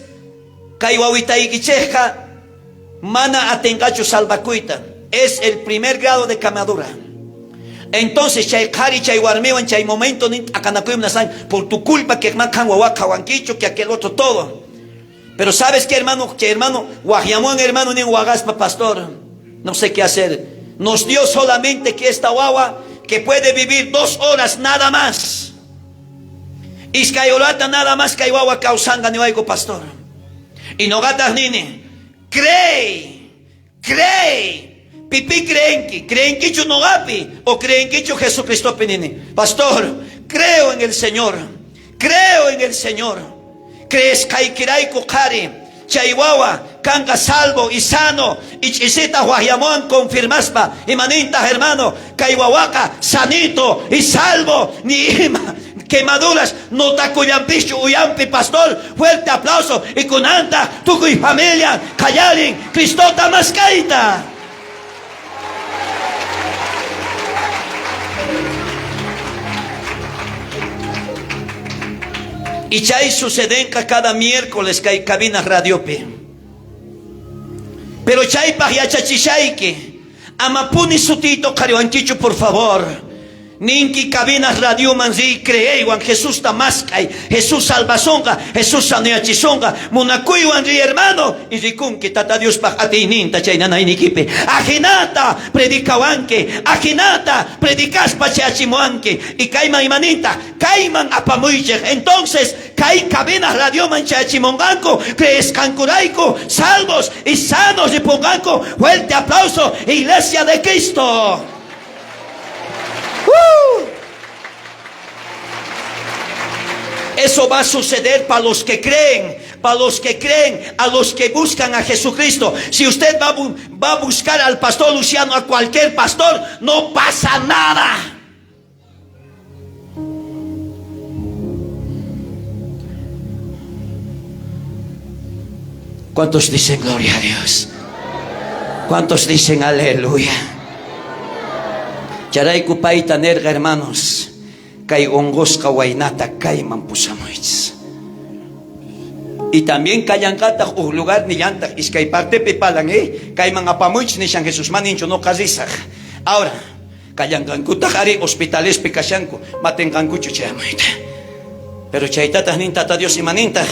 kay wawitaykichejqa mana atenqachu salvakuyta. Es el primer grado de quemadura. Entonces chay qhari chay warmiwan chay momento nin t'aqanakuyman nasan por tu culpa que man qan wawa qhawankichu que aquel otro todo. Pero sabes qué, hermano, che hermano, wajyamuwan hermano nin waqaspa pastor, no sé qué hacer. Nos dio solamente que esta wawa que puede vivir 2 horas nada más. Iskay horata nada más kay wawa kawsanqa niwayku pastor. Y noqataj nini, cree, cree. Pipi creenki, creenkichu noqapi o creenkichu Jesucristopi nini. Pastor, creo en el Señor, creo en el Señor. Creesqaykirayku qhari, chay wawa kanqa salvo y sano. Y ch'isita wajyamuwan confirmaspa, imanintaj hermano, kay wawaqa sanito y salvo, ni ima quemaduras notakullanpischu uyampi, pastor. Fuerte aplauso. Y kunanta tukuy familia qallarin Cristota maskayta. Y chay sucedenqa cada miércoles kay cabina radiopi. Pero chaypaj yachachishayki, amapuni sutiyta oqhariwankichu, por favor. Ninki cabinas radioman riy creeywan Jesusta mask'ay, Jesús salvasonqa, Jesús sanuyachisonqa, munakuywan riy hermano, y rikunki Tata Diospaj atiyninta chay nanaynikipi. Ajinata predicawanki, ajinata predicaspa chayachimuwanki, y kayman imanintaj, kayman apamuychej. Entonces, kay cabinas radioman chayachimonqanku, creesqankurayku, salvos y sanos riponqanku. Fuerte aplauso, Iglesia de Cristo. Eso va a suceder para los que creen, para los que creen, a los que buscan a Jesucristo. Si usted va a buscar al pastor Luciano, a cualquier pastor, no pasa nada. ¿Cuántos dicen gloria a Dios? ¿Cuántos dicen aleluya? Chayrayku payta nerqa, hermanos, kay onqosqa waynata kayman pusamuychis. Y también kallanqataj uj lugar nillantaj iskay partepi palan, kayman apamuychis nishan Jesús, maninchu noqa risaj. Ahora, kallanqankutaj ari hospitalespi kashanku, matenqankuchu chayamuyta. Pero chaytataj nin Tata Dios imanintaj,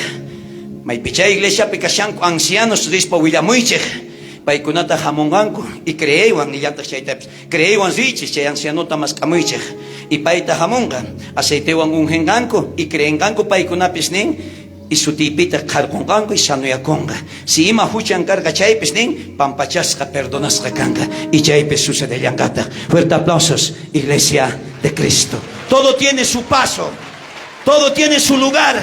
maypi chay iglesiapi kashanku ancianos rispa willamuychej, paykunata jamonqanku y creeywan nillantaj chaytapis, creeywan riychis chay ancianota mask'amuychej y payta jamonqa, aceitewan unjenqanku y creenqanku paykunapis nin, y sutiypita qharqonqanku y sanuyakonqa. Si ima juchan karqa chaypis nin, pampachasqa, perdonasqa kanqa y chaypis sucedellanqataj. Fuerte aplausos, Iglesia de Cristo. Todo tiene su paso, todo tiene su lugar.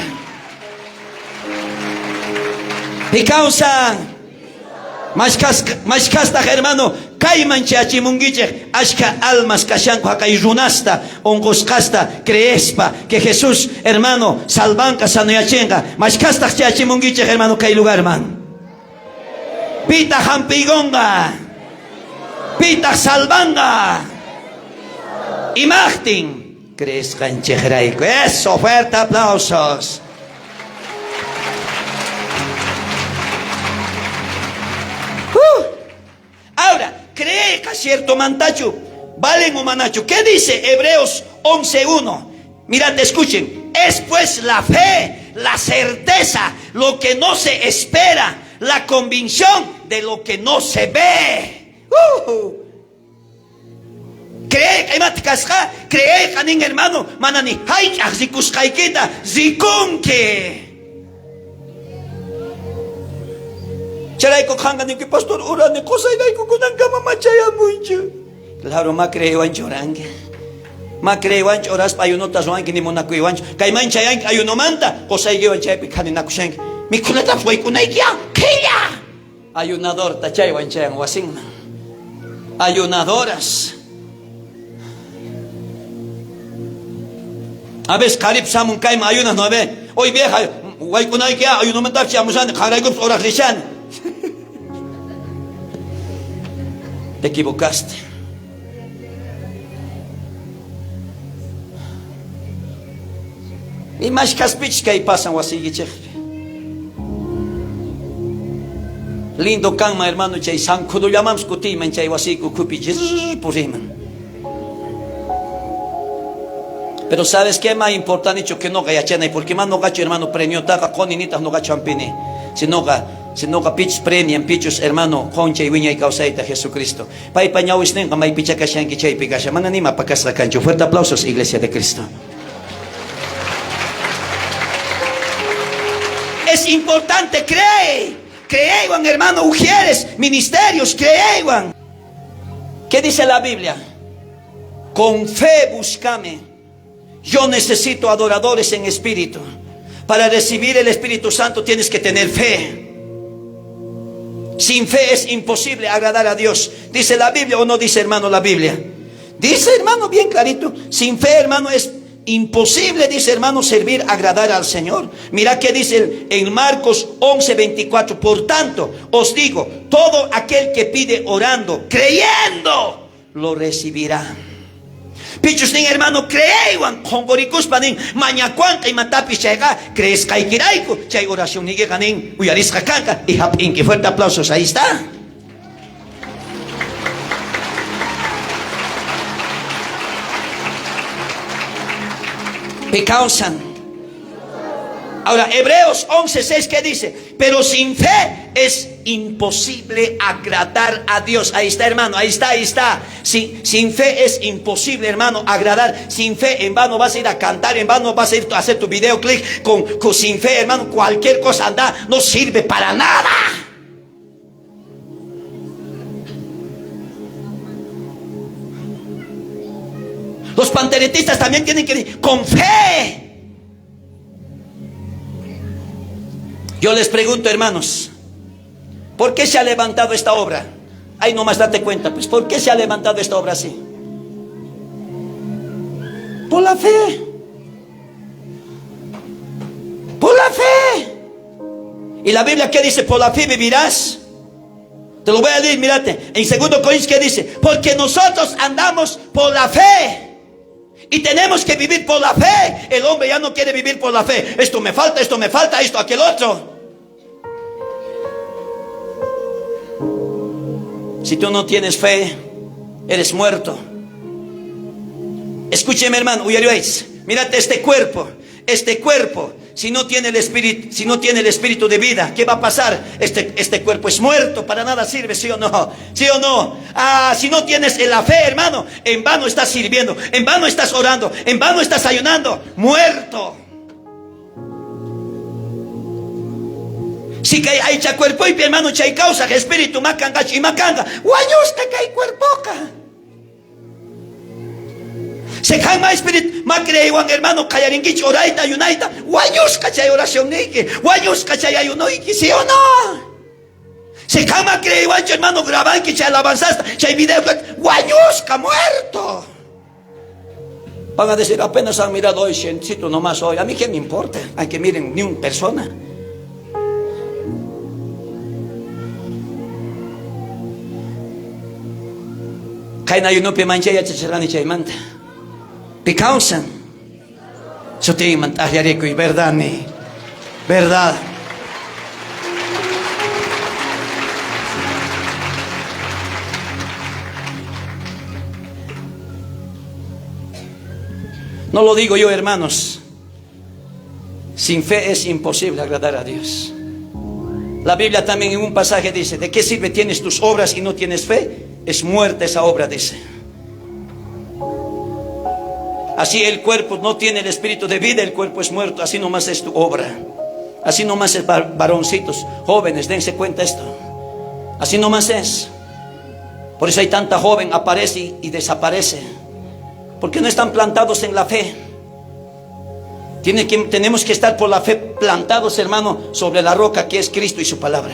Y causa mashkhastaj hermano, kayman chayachimunkichej ashkha almas kashanku jaqay runasta onqosqasta creespa que Jesús hermano salvanqa sanuyachenqa. Mashkhastaj chayachimunkichej hermano kay lugarman. Pitaj jampiygonqa, pitaj salvanqa, imajtin creesqanchejrayku. Eso, fuerte aplausos. Ahora, creeqa ciertomantachu valen o manachu. ¿Qué dice Hebreos 11:1? Mirad, escuchen. Es pues la fe, la certeza, lo que no se espera, la convicción de lo que no se ve. Creeqa imata kasqa, creeqa nin hermano, mana ni jayk'aj rikusqaykita rikunki. Chayrayku qanqa ninki, pastor, urani qosayrayku kunankama machayamuychu. Claro, ma creeywanchu oranki. Ma creeywanchu oraspa ayunota ruwanki, ni munakuywanchu. Kayman chayanki ayunomanta, qosaykiwan chaypi khaninakushanki. Mikhunatapis waykunaykiya, qhella. Ayunadorta chaywan chayan wasinman. Ayunadoras. A veces qharipis hamun kayman ayunaj, no ve? Hoy vieja, wayk'unayki ayunomantapis chamushani, qanraykupis oraj rishani. Te equivocaste. Imashkaspichus kay pasan wasiykichejpi. Lindo kanman, hermano, chay sankhudullamanpis kutiyman chay wasiyku ukhupi puriyman. Pero ¿sabes qué más importante que noqa yachanay? Porque más noqachu, hermano, premiotaqa qoni nitaj noqachu hampini. Sinoqa, sinoqa pichus premian, pichus, hermano, qon chay wiñay kawsayta Jesucristo. Paypa ñawisnenqa maypichá kashanki chaypi kashan. Mana nima pakasqa kanchu. Fuerte aplausos, Iglesia de Cristo. Es importante, cree. Creeywan, hermano, ujieres, ministerios, creeywan. ¿Qué dice la Biblia? Con fe búscame. Yo necesito adoradores en espíritu. Para recibir el Espíritu Santo tienes que tener fe. Sin fe es imposible agradar a Dios. ¿Dice la Biblia o no dice, hermano, la Biblia? Dice, hermano, bien clarito. Sin fe, hermano, es imposible, dice, hermano, servir, agradar al Señor. Mira que dice en Marcos 11, 24. Por tanto, os digo, todo aquel que pide orando, creyendo, lo recibirá. Pichus nin, hermano, creeywan qonqorikuspa nin, mañakuanqa imatapis chayqa creesqaykirayku chay oracionniykiqa nin uyarisqa kanqa y hap'inki. Fuerte aplausos, ahí está. Pi kawsan. Ahora, Hebreos 11:6, ¿qué dice? Pero sin fe es imposible agradar a Dios. Ahí está, hermano, ahí está, ahí está. Sin fe es imposible, hermano, agradar. Sin fe, en vano vas a ir a cantar, en vano vas a ir a hacer tu videoclip con sin fe, hermano. Cualquier cosa anda, no sirve para nada. Los panteretistas también tienen que ir con fe. Yo les pregunto, hermanos, ¿por qué se ha levantado esta obra? Ahí nomás date cuenta, pues, ¿por qué se ha levantado esta obra así? Por la fe. Por la fe. ¿Y la Biblia qué dice? Por la fe vivirás. Te lo voy a decir, mírate. En 2 Corintios, ¿qué dice? Porque nosotros andamos por la fe. Y tenemos que vivir por la fe. El hombre ya no quiere vivir por la fe. Esto me falta, esto me falta, esto, aquel otro. Si tú no tienes fe, eres muerto. Escúcheme, hermano, uyariwaychis. Mírate este cuerpo, este cuerpo, si no tiene el espíritu, si no tiene el espíritu de vida, ¿qué va a pasar? Este cuerpo es muerto, para nada sirve, ¿sí o no? ¿Sí o no? Ah, si no tienes la fe, hermano, en vano estás sirviendo, en vano estás orando, en vano estás ayunando, muerto. Si que hay cha cuerpo y hermano, chay causa, espíritu, macanga, y macanga, wañusqa kay cuerpoqa. Se calma espíritu, ma creeywan, hermano, qallarinkichik orayta, ayunayta, wañusqa chay oracionniyki, wañusqa chay ayunoyki, ¿sí o no? Se calma creeywanchu, hermano, grabanki chay alabanzasta, chay video, wañusqa, muerto. Van a decir, apenas han mirado hoy, ciencito nomás hoy, a mí qué me importa, hay que miren ni una persona. Qayna ayunopi manchay yachachirqani chaymanta. Pi kawsan. Sutinman t'ajllarikuy, verdad ni. Verdad. No lo digo yo, hermanos. Sin fe es imposible agradar a Dios. La Biblia también en un pasaje dice, ¿de qué sirve tienes tus obras y no tienes fe? Es muerta esa obra, dice. Así el cuerpo no tiene el espíritu de vida, el cuerpo es muerto. Así nomás es tu obra. Así nomás es, varoncitos, jóvenes, dense cuenta esto. Así nomás es. Por eso hay tanta joven, aparece y desaparece. Porque no están plantados en la fe. Tenemos que estar por la fe plantados, hermano, sobre la roca que es Cristo y su palabra.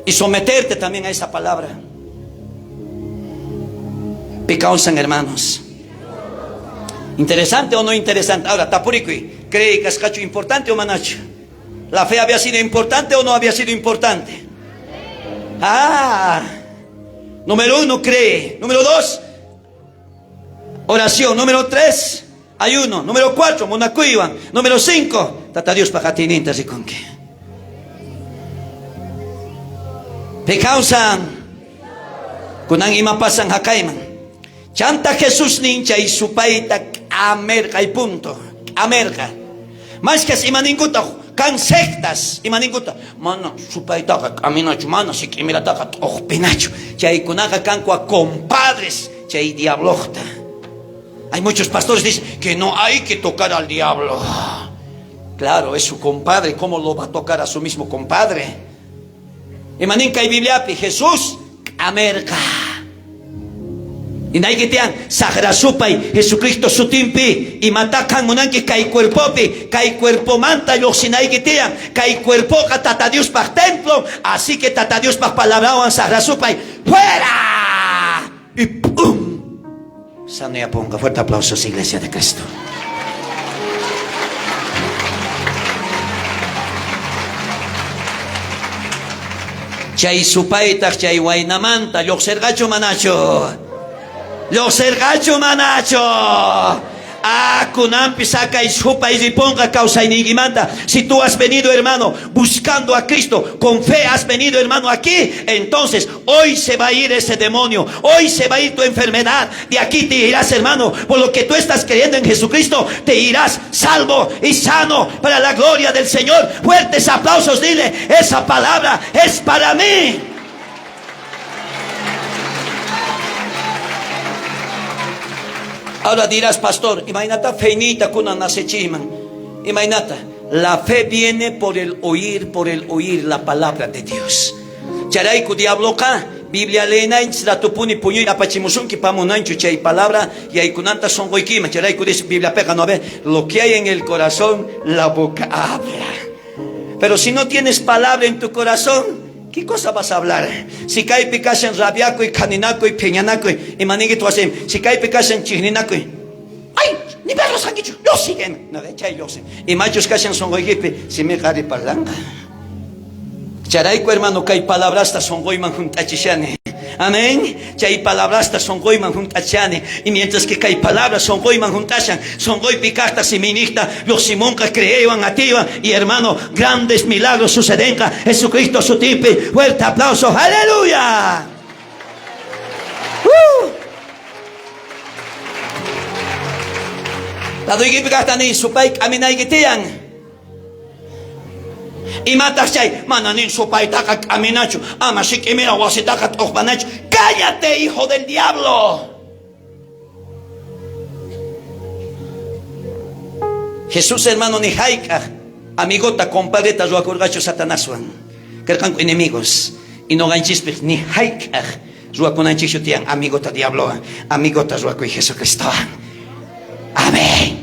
Y someterte también a esa palabra. Picausan, hermanos. Interesante o no interesante? Ahora, tapurikuy, creey kasqachu importante o manachu? ¿La fe había sido importante o no había sido importante? Ah, número 1, cree. Número 2, oración. Número 3, ayuno. Número 4, munakuywan. Número 5, Tata Diospaj atiyninta rikunki. Pi kawsan? Kunan ima pasan jaqayman. Chanta Jesús nin chay supayta k'amerqa y punto. K'amerqa. Mashkhas ima ninkutaj kan sectas ima ninkutaj mana supaytaqa k'aminachu, mana sik'imirataqa t'ojpinachu. Chaykunaqa kanku compadres chay diablojta. Hay muchos pastores dicen que no hay que tocar al diablo. Claro, es su compadre. ¿Cómo lo va a tocar a su mismo compadre? Ima nin kay Bibliapi Jesús k'amerqa. Ninayki tiyan sajra supay Jesucristo sutinpi imatá qan munanki kay cuerpopi, kay cuerpomanta llojsinayki tiyan. Kay cuerpoqa Tata Diospaj templo, así que Tata Diospaj palabrawan sajra supay fuera. Y pum! Sanoyaponqa. Fuerte aplausos, Iglesia de Cristo. Chay supaytaj chay waynamanta llojserqachu manachu? Llojserqachu manachu? Ah, kunanpi sakay supay riponqa kawsayniykimanta. Si tú has venido, hermano, buscando a Cristo, con fe has venido, hermano, aquí, entonces hoy se va a ir ese demonio, hoy se va a ir tu enfermedad. De aquí te irás, hermano, por lo que tú estás creyendo en Jesucristo, te irás salvo y sano para la gloria del Señor. Fuertes aplausos, dile, esa palabra es para mí. Ahora dirás, pastor, imaynata feyniyta kunan nacechiyman. Imaynata, la fe viene por el oír, por el oír la palabra de Dios. Chayrayku diabloqa Biblia leenaychis ratupuni puñuy apachimusunki pamunanchu chay palabra yaykunanta sonqoykiman. Chayrayku dice Bibliapeqa, no ve, lo que hay en el corazón, la boca habla. Pero si no tienes palabra en tu corazón, ¿qué cosa vas a hablar? Si kaypi kashan rabiakuy, khaninakuy, phiñanakuy, imaninki wasim, si kaypi kashan chijninakuy, ay, ni perros hankichu, lluqsiguen. No, chay lluqsin. Imachus kashan sonqoykipi, simiqa ari parlanqa. Chayrayku, hermano, kay palabrasta sonqoyman junt'achishani. Amén. Chay palabrasta sonqoyman junt'achani. Y mientras que kay palabra sonqoyman junt'ashan, sonqoypi kajta siminijta, lluqsimunqa creeywan atiywan. Y hermano, grandes milagros sucedenqa. Jesucristo sutinpi. Fuerte aplauso. Aleluya. Laduykipi kajta niy, supay k'aminayki tiyan. Imataj chay? Mana nin supaytaqa k'aminachu, ama sik'imira wasitaqa t'ojpanachu. ¡Cállate, hijo del diablo! Jesús, hermano, ni jayk'aj amigota, compadreta ruwakurqachu Satanaswan. Karqanku enemigos. Y noqanchispis ni jayk'aj ruwakunanchikchu tiyan amigota diablowan, amigota ruwakuy Jesucristowan. Amén.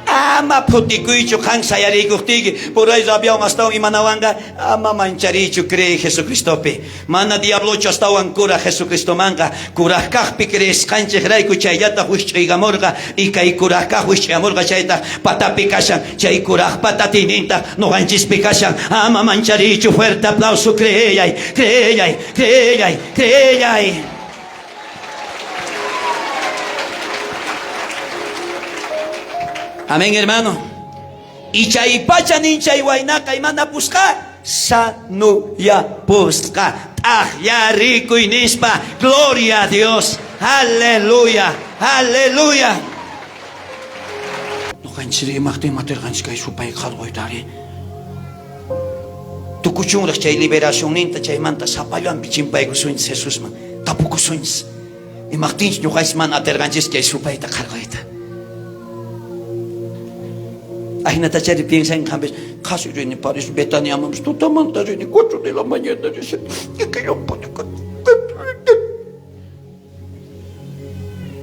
Ama phutikuychu qan sayariykuqtiyki, por ahí rabiawan astawan imanawanqa, ama manchariychu, creey Jesucristopi. Mana diablochu astawan kuraj Jesucristomanqa, kuraj kajpi creesqanchejrayku chayllataj wijch'uykamorqa, y kay kuraj kaj wijch'uyamorqa chaytaj patapi kashan, chay kuraj patatiynintaj noqanchispi kashan. Ama manchariychu, fuerte aplauso, creeyay, creeyay, creeyay, creeyay. Amén, hermano. Y chay pacha nin chay waynaqa imanapusqa? Sanuyapusqa. T'ajllarikuy nispa. Gloria a Dios. Aleluya. Aleluya. Noqanchis imajtin materqanchis kay supay qharqoytari. Tukuchunraj chay liberacionninta chaymanta sapallanpi chimpaykusunchis Jesusman. Tapukusunchis. Imajtinchus ñoqanchis mana aterqanchis chay supayta qharqoyta. Ajinatachari piensan qampis, qhasi rini París Betaniamanpis tutamanta rini 4 de la mañana risha.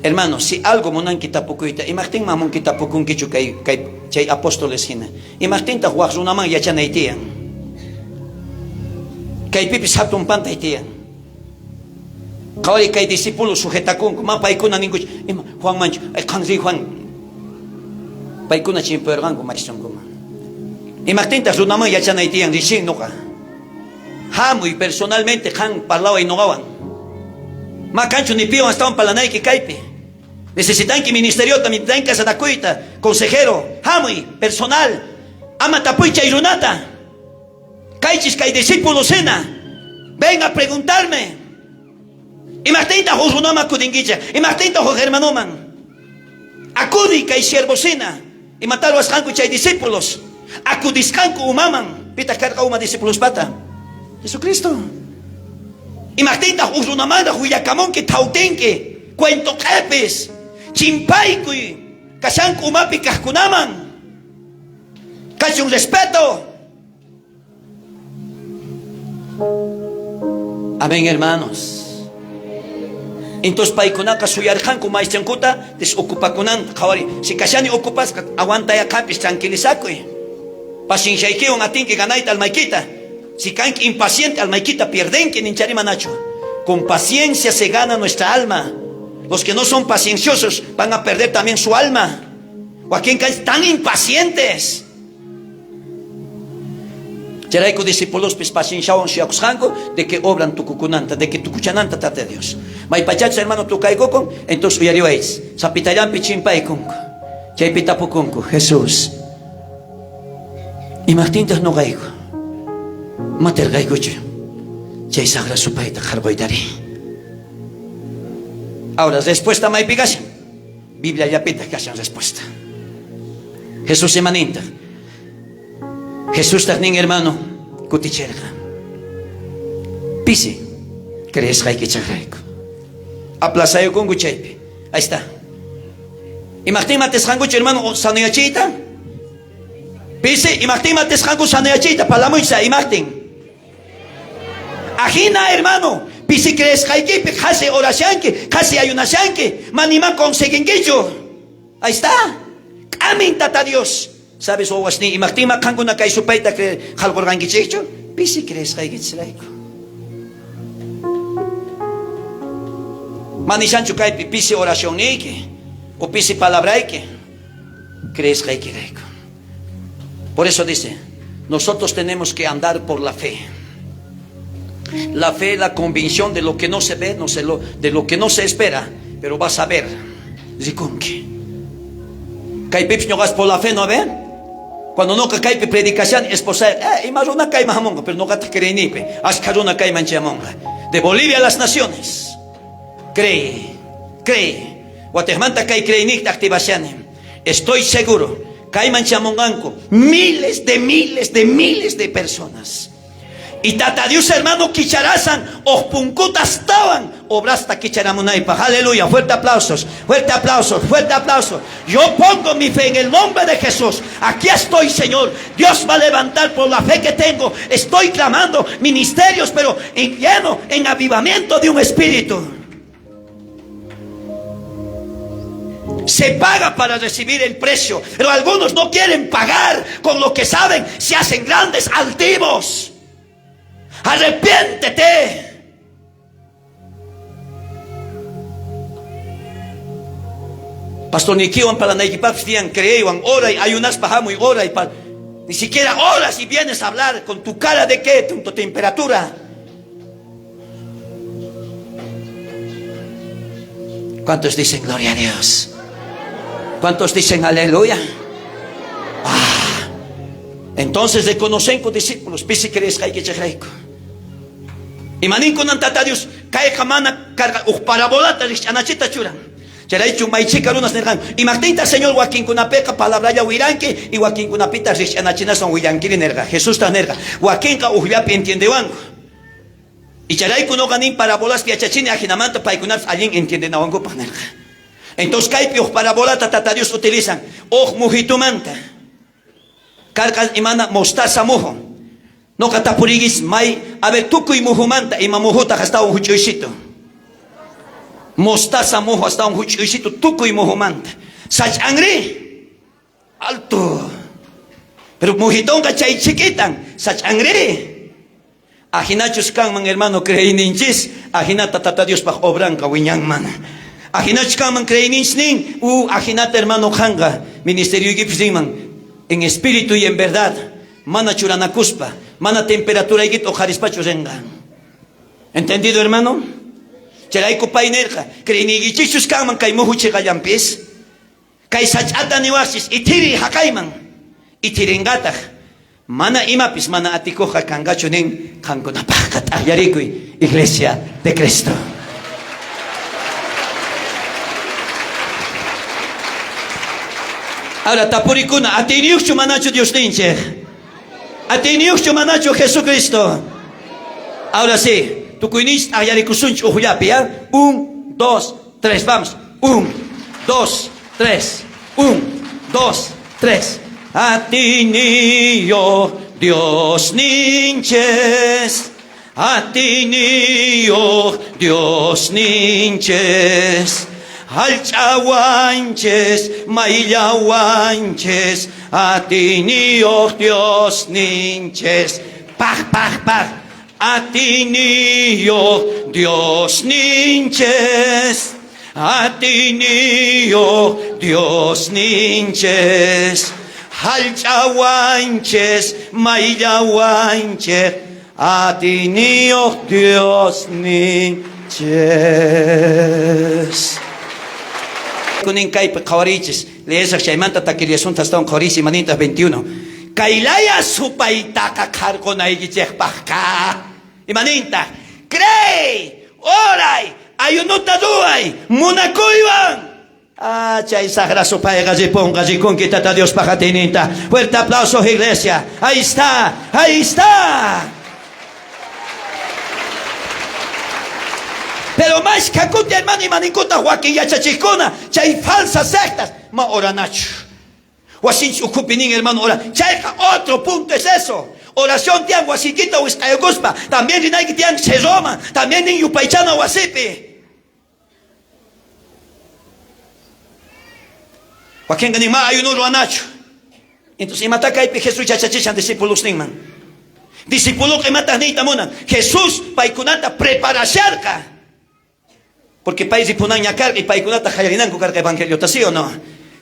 Hermano, si algo munanki tapukuyta, imajtin mamunki tapukunkichu kay, kay chay apóstoles hina? Imajtintaq waj runaman yachanay tiyan? Kaypipis hatun pantay tiyan. Qhawari kay discípulos sujetakunku, ma paykuna ninkuchu, ima Juan manchu, ay qan riy Juan. Paykuna chimpayarqanku maestronkuman. Imajtintaj runaman yachanay tiyan rishin noqa? Hamuy personalmente qan parlaway noqawan. Ma kanchu ni piwan astawan parlanayki kaypi. Necesitanki ministeriota, necesitanki casarakuyta, consejero, hamuy personal. Ama tapuy chay runata. Kaychis kay discípulos hina. Ven a preguntarme. Imajtintaj huk runaman acudinkichej? Imajtintaj huk hermanoman? Acudi kay siervosina. Imatá ruwasqanku chay discípulos? Acudisqanku umaman. Pitaj karqa uma discipulospata? Jesucristo. Imajtintaj huk runamanraj willakamunki, thawtinki, cuento q'epis, chimpaykuy, kashanku umapi kajkunaman. Kachun respeto. Amén, hermanos. Entonces paykunaqa suyarqanku maestrankuta desocupakunanta. Qhawari, si kashani ocupasqa, aguantayaqapis tranquilizakuy. Pacienciaykiwan atinki ganayta almaykita. Si kanki impaciente almaykita pierdenki ninchari manachu. Con paciencia se gana nuestra alma. Los que no son pacienciosos van a perder también su alma. Wakin kanchis tan impacientes. Chayrayku discipulospis pacienciawan suyakusqanku de que obran tukukunanta, de que tukuchananta Tata Dios. Maypachachus hermano tukaykukun, entonces uyariwaychis, sapitallanpi chimpaykunku. Chaypi tapukunku, Jesús, imajtintaj noqayku materqaykuchu chay sajra supayta qharqoytari? Ahora, respuesta maypi kashan? Bibliallapitaj kashan respuesta. Jesús ima nintaj? Jesustaj nin, hermano, kuticherqa. Pisi creesqaykichejrayku. Aplazayukunku chaypi. Ahí está. Imajtin atisqankuchu, hermano, sanoyachiyta? Pisi, imajtin atisqanku sanoyachiyta? Palamuysa, imajtin? Ajina, hermano, pisi creesqaykipi qhasi orashanki, qhasi ayunashanki, mana conseguinkichu. Ahí está. K'amin Tata Dios. ¿Sabes, wawasnin, imajtinma qankuna kay supayta qhalqorqankichejchu? Pisi creesqaykichisrayku. Manishanchu kaypi pisi oracionniyki o pisi palabrayki creesqaykirayku. Por eso dice, nosotros tenemos que andar por la fe. La fe, la convicción de lo que no se ve, no se lo, de lo que no se espera, pero vas a ver. Rikunki. Kaypipis ñoqas por la fe no ven. Cuando noqa kaypi predicashani, esposa, ima runa kayman hamunqa, pero noqataq creeynipi, ashkha runa kayman chayamunqa. De Bolivia a las naciones. Cree, cree. Watejmanta kay creeyniqta activashani. Estoy seguro, kayman chamunqanku miles de miles de miles de personas. Y Tata Dios, hermano, kicharasan, ojpunkutas tawan, obrasta kicharamunaypaj. Aleluya, fuerte aplausos, fuerte aplausos, fuerte aplausos. Yo pongo mi fe en el nombre de Jesús. Aquí estoy, Señor. Dios va a levantar por la fe que tengo. Estoy clamando ministerios, pero en lleno, en avivamiento de un espíritu. Se paga para recibir el precio, pero algunos no quieren pagar con lo que saben, se hacen grandes altivos. Arrepiéntete. Pastor niykiwan parlanaykipajpis tiyan creeywan oray, ayunaspa hamuy oray. Ni siquiera oras y vienes a hablar con tu cara de qué, tu temperatura. ¿Cuántos dicen gloria a Dios? ¿Cuántos dicen aleluya? Ah, entonces reconocen con discípulos, pisi creesqaykichejrayku. Imaninkunan Tata Dios, kayqa mana karqa uj parabolata rijch'anachita churan. Chayraychu may chhika runas nerqanku, imajtintaj Señor wakinkunapeqa palabralla wiranki y wakinkunapitaq rijch'anachinaswan willankiri nerqa. Jesustaj nerqa, wakinqa ujllapi entiendewanku. Y chayrayku noqa nin parabolaspi yachachini ajinamanta paykunapis allin entiendenawankupaj nerqa. Entonces kaypi uj parabolata Tata Dios utilizan, uj mujitumanta. Karqa imana mostaza muju. Noqa tapuriykichis may, a ver, tukuy mujumanta ima mujutaj astawan juch'uysitu. Mostaza muju astawan juch'uysitu tukuy mujumanta. Sach'anrí alto. Pero mujitonqa chay chiquitan, sach'anrí. Ajinachus kanman, hermano, creeyninchis, ajinata Tata Diospaj obranqa wiñanman. Ajinachu kanman creeyninchis nin, u ajinata hermano qanqa ministerioykipis rinman en espíritu y en verdad, mana churanakuspa, mana temperaturaykita oqharispachu rinqa. ¿Entendido, hermano? Chayrayku pay nerqa, creeyniykichischus kanman kay muju cheqallanpis, kay sach'ata niwajchis, ithiriy jaqayman, ithirinqataj. Mana imapis mana atikojqa kanqachu nin qankunapajqa. T'ajllarikuy, Iglesia de Cristo. Ahora tapurikuna, atiyniyojchu manachu Diosninchej? Atiyniyojchu manachu Jesucristo? Ahora sí, tukuyninchis t'ajllarikusunchis ujllapi, ya? Un, dos, tres, vamos. Un, dos, tres. Un, dos, tres. Atiyniyoj Diosninchis, atiyniyoj Diosninchis, jallch'awanchis, mayllawanchis, atiyniyoj Diosninchis. Paj, paj, paj. Atiyniyoj Diosninchis, atiyniyoj Diosninchis, jallch'awanchis, mayllawanchej, atiyniyoj Diosninchis. Kunin kaypi qhawariychis, leesaj chaymanta takiriasunta astawan qhawariychis imanintaj 21. Kay laya supaytaqa qharqonaykichejpajqa. Imanintaj? Creey, oray, ayunota ruway, munakuywan. Ah, chay sajra supayqa riponqa, rikunki Tata Diospaj atiyninta. Fuerte aplauso, iglesia. Ahí está, ahí está. Pero mashkha kuti, hermano, imaninkutaj wakin yachachejkuna, chay falsas sectas, ma oranachu. Wasinchis ukhupi nin, hermano, ora. Chayqa otro punto es eso. Oración tiyan wasiykita wisq'ayukuspa. También rinayki tiyan cerroman. También nin yupaychana wasipi. Wakenqa nin, ma ayuno ruwanachu. Entonces, imatá kaypi Jesús yachachishan discipulosninman? Discipuloqa imataj niyta munan? Jesús paykunata preparasharqa. Porque pay ripunanña karqa y paykunata qallarinanku karqa evangeliota, ¿sí o no?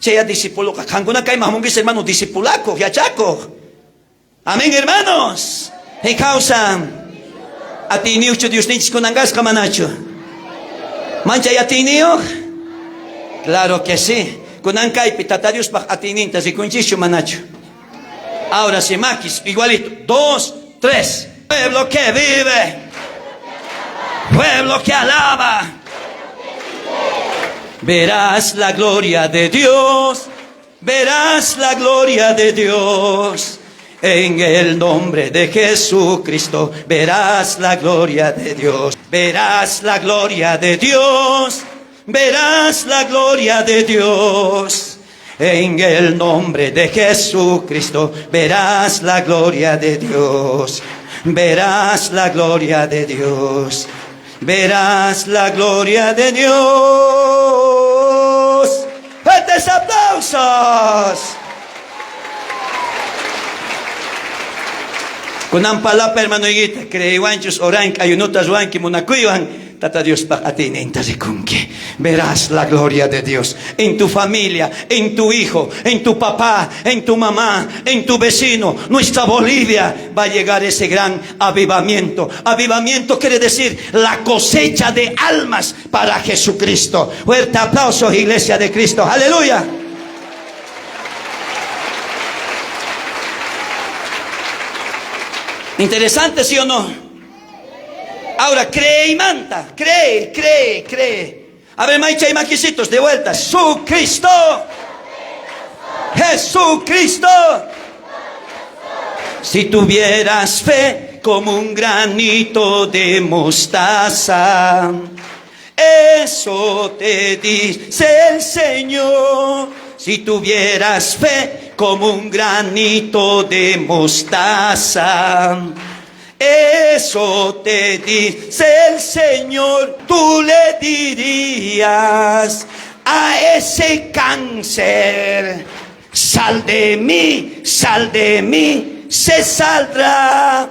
Chaya discipuloqa, qankuna kayman jamunkichis, hermano, discipulakoj, yachakoj. Amén, hermanos. Hey, kawsan. Atiyniyojchu Diosninchis kunan kasqa manachu? Manchay atiyniyoj? Claro que sí. Kunan kaypi Tata Diospaj atiyninta rikunchischu manachu? Ahora sí, makis, igualito. Dos, tres. Pueblo que vive. Pueblo que alaba. Verás la gloria de Dios. Verás la gloria de Dios. En el nombre de Jesucristo verás la gloria de Dios. Verás la gloria de Dios. Verás la gloria de Dios. En el nombre de Jesucristo verás la gloria de Dios. Verás la gloria de Dios. Verás la gloria de Dios. ¡Fuertes aplausos! Kunan palapa hermanoykita, creeywanchus oranki, ayunota ruwanki, munakuywan, Tata Diospaj atiyninta rikunki. Verás la gloria de Dios en tu familia, en tu hijo, en tu papá, en tu mamá, en tu vecino. Nuestra Bolivia va a llegar ese gran avivamiento. Avivamiento quiere decir la cosecha de almas para Jesucristo. Fuerte aplauso, Iglesia de Cristo. Aleluya. Interesante, ¿sí o no? Ahora, cree y manta. Cree, cree, cree. A ver, maicha y maquisitos, de vuelta. Jesucristo. Jesucristo. Si tuvieras fe como un granito de mostaza, eso te dice el Señor. Si tuvieras fe como un granito de mostaza, eso te dice el Señor. Tú le dirías a ese cáncer, sal de mí, sal de mí, se saldrá.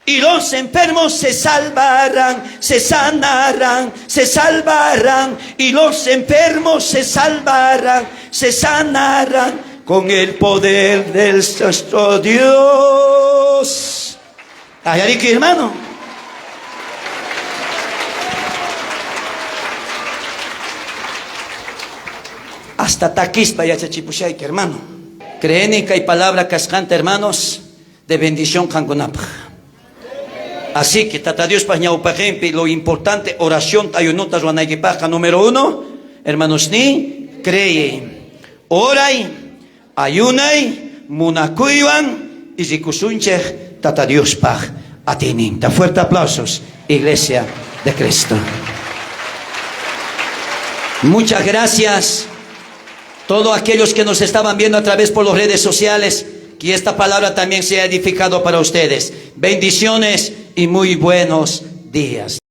Y los enfermos se salvarán, se sanarán, se salvarán. Y los enfermos se salvarán, se sanarán con el poder del nuestro Dios. Ayariki, hermano. Hasta takispa yachachipushayki, hermano. Creeni kay palabra kasqanta, hermanos, de bendición qankunapaj. Así que Tata Diospaj ñawpaqenpi lo importante oración ayunota ruwanaykipajqa número uno, hermanos ni cree, oray, ayunay, munakuywan y rikusunchej Tata Diospaj atiyninta. Fuerte aplausos, Iglesia de Cristo. Muchas gracias todos aquellos que nos estaban viendo a través por las redes sociales, que esta palabra también sea edificado para ustedes. Bendiciones y muy buenos días.